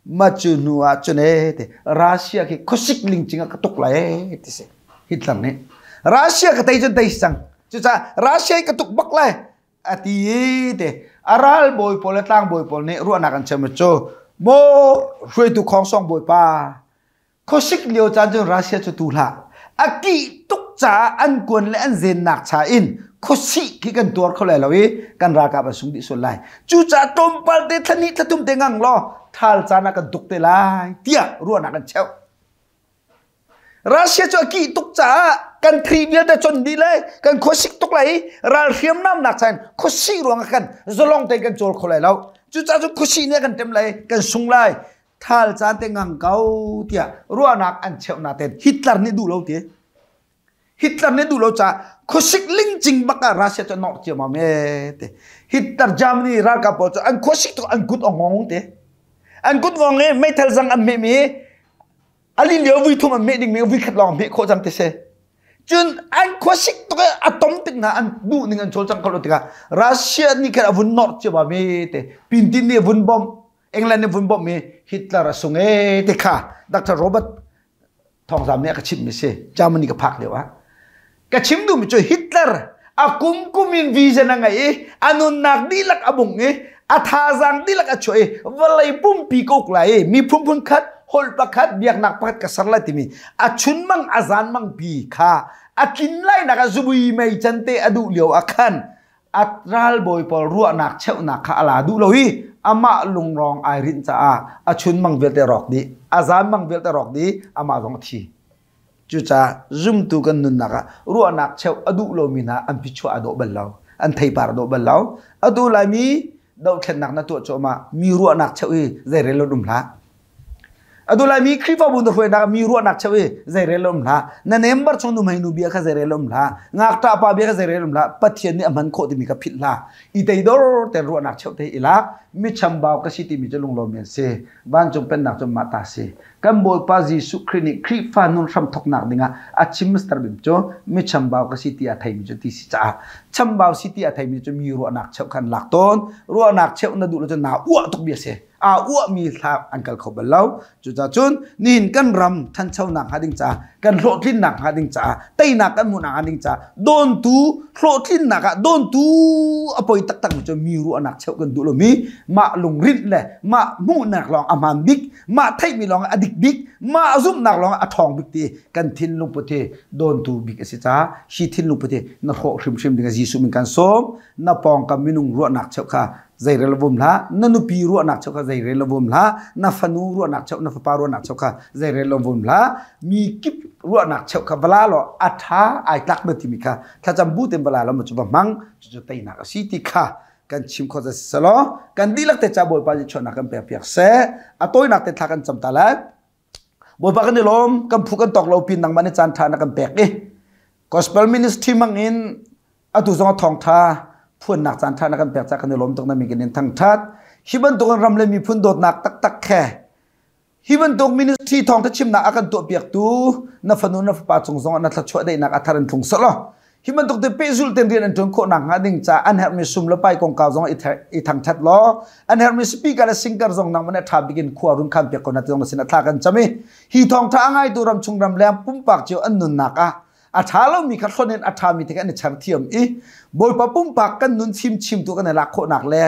Ma cu hnu ah cun e ti Russia khi khuasik lingcing ah ka tuk lai e ti si. Hitler nih Russia ka tei cun tei si cang. Cucaah Russia ka tuk bak lai. A ti i te a ral bawi pawl le tlangbawi pawl nih ruahnak an chim cu maw hruaitu khongsong bawipa khuasik lio caan cun Russia cu tu hlah a kih tuk caah an kuan le an zennak cha in khuasih khi kan tuar kho lai lo i kan ralkap an sung dih sual lai cucaah tlawmpal te thla hnih thla thum te ngang law thal caan ah kan tuk te lai tiah ruahnak an cheuh. Russia cu a kih tuk caah kan thri vialte con dih lai, kan khuasik tuk lai i ral hriamnamnak chan khuasih ruangah kan zalong tein kan cawl kho lai lo. Cucaah cu khuasih nih a kan tem lai, kan sung lai. Thal caan te ngang ko tiah ruahnak an cheuh natein Hitler nih duh lo ti. Hitler nih duh lo caah khuasik lingcing bak ah Russia cu a nawr ciammam ee ti. Hitler Germany ralkap pawl cu an khuasik tuk an kut a ngong ti. An kut ngong i meithal zang an hmehmi a lin lio vui thum an meh dingmi vui khat lawng meh khawh cang ti si. Cun an khuasik tuk i a tom tik hna an duh ning an cawlcang kho lo tikah Russia nih khan a vun nawr ciammam i te Pintin nih a vun bawmh England nih vun bawmh i Hitler a sung e ti kha Dr. Robert Thawngzam nih a ka chimhmi si Germany ka phak lio ah ka chim duhmi cu Hitler a kum kum in vision a ngei i a nunnak dihlak a bung i a thazaang dihlak a chuah i vawlei pumpi ka uk lai i miphun phun khat holh pakhat biaknak pakhat ka ser lai timi a chunmang a zanmang pi kha a tlin lainak ah zubui mei can te a duh lio ah khan a ralbawi pawl ruahnak cheuhnak kha a la duh lo i amah lungrong ai rinh caah a chunmang vialte rawk dih a zanmang vialte rawk dih amah zong a thi. Cucaah zumtu kan nunnak ah ruahnak cheuh a duh lomi hna an phichuah a dawh bal lo. An theipar a dawh bal lo. Atu Laimi dohthlennak na tuah cuahmah mi ruahnak cheuh hi zeirel lo um hlah. Atu Laimi Khrihfabu na hruainak ah mi ruahnak cheuh hi zeirel lo um hlah. Na member chung nuhmei nu bia kha zeirel lo um hlah. Ngakṭah pa bia kha zeirel um hlah. Pathian nih a hman khawh timi kha philh hlah. I teidor tein ruahnak cheuh te i lak. Mi chambau ka si timi cu lunglawm an si. Vancung pennak cu mah ta si. Kan Bawipa Jesuh Khrih nih Khrihfa nun hramthawknak dingah a chim Mr. Bim cu mi chambau ka si ti a theimi cu ti si caah chambau si ti a theimi cu mi ruahnak cheuh khan lak tawn. Ruahnak cheuh na duh lo cun naa uah tuk bia si. Aa uahmi hla an kal kho bal lo. Cucacun nihin kan ram thanchonak hnga ding caah, kan hlawhtlinnak hnga ding caah, teinak kan hmuhnak hnga ding caah, dawntu hlawhtlinnak ah dawntu a poi taktak mi cu mi ruahnak cheuh kan duh lomi, mah lungrinh le mah hmuhnak lawng a hmaan bik, mah theihmi lawng a dik bik, mah zumhnak lawng a ṭhawng bik ti kan thinlung put hi dawntu bik a si caah hi thinlung put hi na hrawh hrimhrim ding ah Jesuh min kan sawm. Na pawngkam minung ruahnak cheuh kha zeirel vum hlah, na nupi ruahnak cheuh kha zeirel vum hlah, na fanu ruahnak cheuh, na fapa ruahnak cheuh kha zeirel vum hlah. Mi kip ruahnak cheuh kha vala law a ṭha ai tlak na timi kha thlacam bu tein vala law cu va hmang. Cucu teinak a si ti kha kan chim kho selaw kan dihlak te ca Bawipa nih chuahnak kan pek piak seh. A tawinak te thla kan cam ta lai. Bawipa, kan i lawm, kan phu kan tawk lo pin nangmah nih caan ṭha na kan pek i gospel ministry mang in atu zong thawngṭha phuannak caan ṭha na kan pek ca kan i lawm tuk, na min kan in thangṭhat. Hi bantuk ram le miphun dawtnak taktak khe hi bantuk ministry thawngṭha chimnak a kan tuahpiaktu na fanu na fapa cung zong na thluachuah daihnak a thar in thlung selaw, hi bantuk te pehzulh ten rian an ṭuan khawh nak hnga ding ca an herhmi sum le pai kongkau zong i thangṭhat law, an herhmi speaker le singer zong nang man ṭha bik in khua run khan piak ko na ti zong na sin a thla kan cam i, hi thawngṭha a ngaitu ram chung ram leng pumpak cio an nunnak ah a ṭha lomi kha hlonh in a ṭhami te kha an i char thiam i, Bawipa pumpak kan nun fimchimtu kan i lak khawhnak le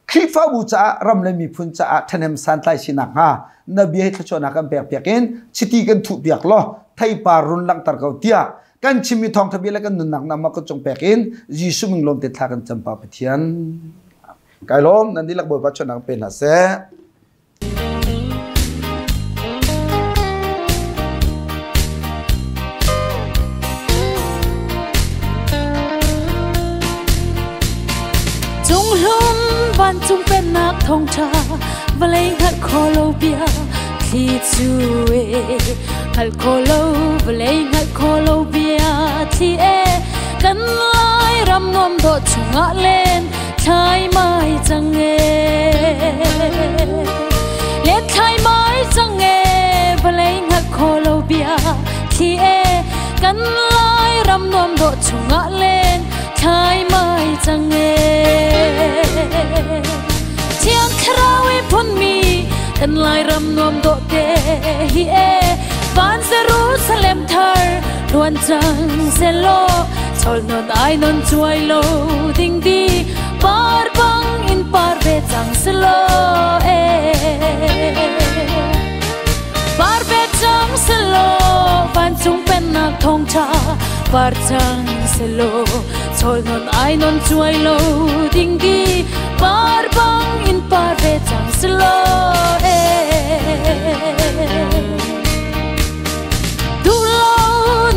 Khrihfabu caah, ram le miphun caah ṭhahnem santlai sinak hnga na bia hi thluachuahnak kan pek piak in chiti kan thuh piak law theipar run langhter ko tiah kan chimmi thawngṭha bia le kan nunnak nama kan cung pek in Jesuh min lawm te thla kan cam, Pa Pathian. Kai lawm, nan dihlak Bawipa chuahnak pe hna seh. Cunghlum vancung pennak thawngṭha vawlei hngalh kho lo bia thli cu e, hngalh kho lo vawlei hngalh kho lo bia thli e. Kan lai ram nuam dawh chungah len thlai mai cang e, len thlai mai cang e. Vawlei hngalh kho lo bia thli e, kan lai ram nuam dawh chungah len thlai mai cang e. Thiang Thlarau i phunmi kan lai ram nuam dawh te hi e, van Jerusalem thar luan cang selaw, chol non ai non chuai lo ding di par bang in par ve cang selaw e, par ve cang selaw. Vancung pennak thawngṭha par cang selaw, chol non ai non chuai lo ding di par bang in par ve cang selaw e. Duh lo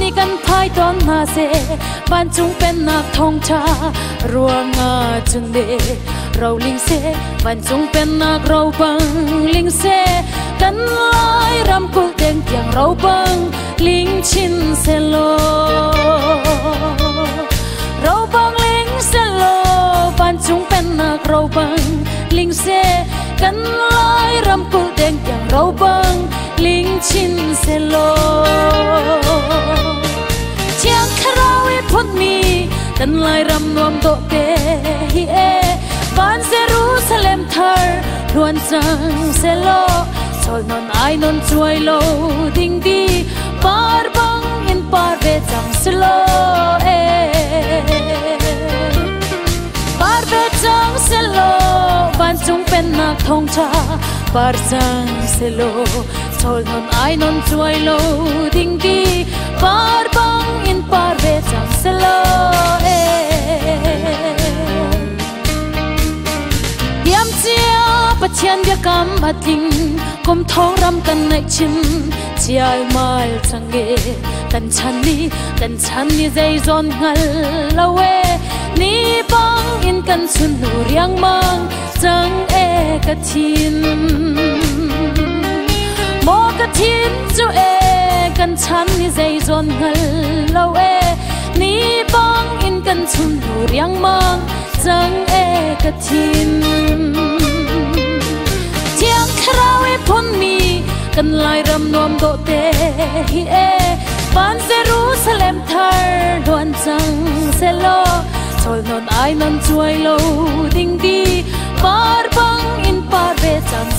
ni kan phai ton hna se, vancung pennak thawngṭha ruangah cun le roling se, vancung pennak ro bang ling se, kan lai ram kul teng tiang ro bang ling chin se lo, ro bang ling se lo. Vancung pennak ro bang ling se, kan lai ram kul teng tiang ro bang ling chin se lo. Thiang Thlarau i phunmi kan lai ram nuam dawh te hi e, van Jerusalem thar luan cang selaw, chol non ai non chuai lo ding di par bang in par ve cang selaw e, par ve cang selaw. Vancung pennak thawngṭha par cang selaw, chol non ai non chuai lo ding di par bang in par ve cang selaw e. Tiam cia Pathian biakam a tling, kum thong ram kan naih chin chial mal cang e. Kan chan ni, kan chan ni zeizon hngal lo e, ni bang in kan chun nu riang mang cang e. Ka thin mo ka thin chu e, kan chan ni zeizon hngal lo e, ni bang in kan chun nu riang mang cang e. Ka thin Thiang Thlarau i phunmi kan lai ram nuam dawh te hi e, van Jerusalem thar luan cang selaw, chol non ai non chuai lo ding di par bang in par ve cang.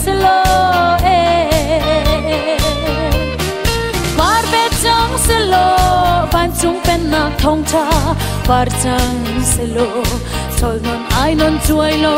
Thawngṭha par cang selaw, Chol non ai non chuai lo.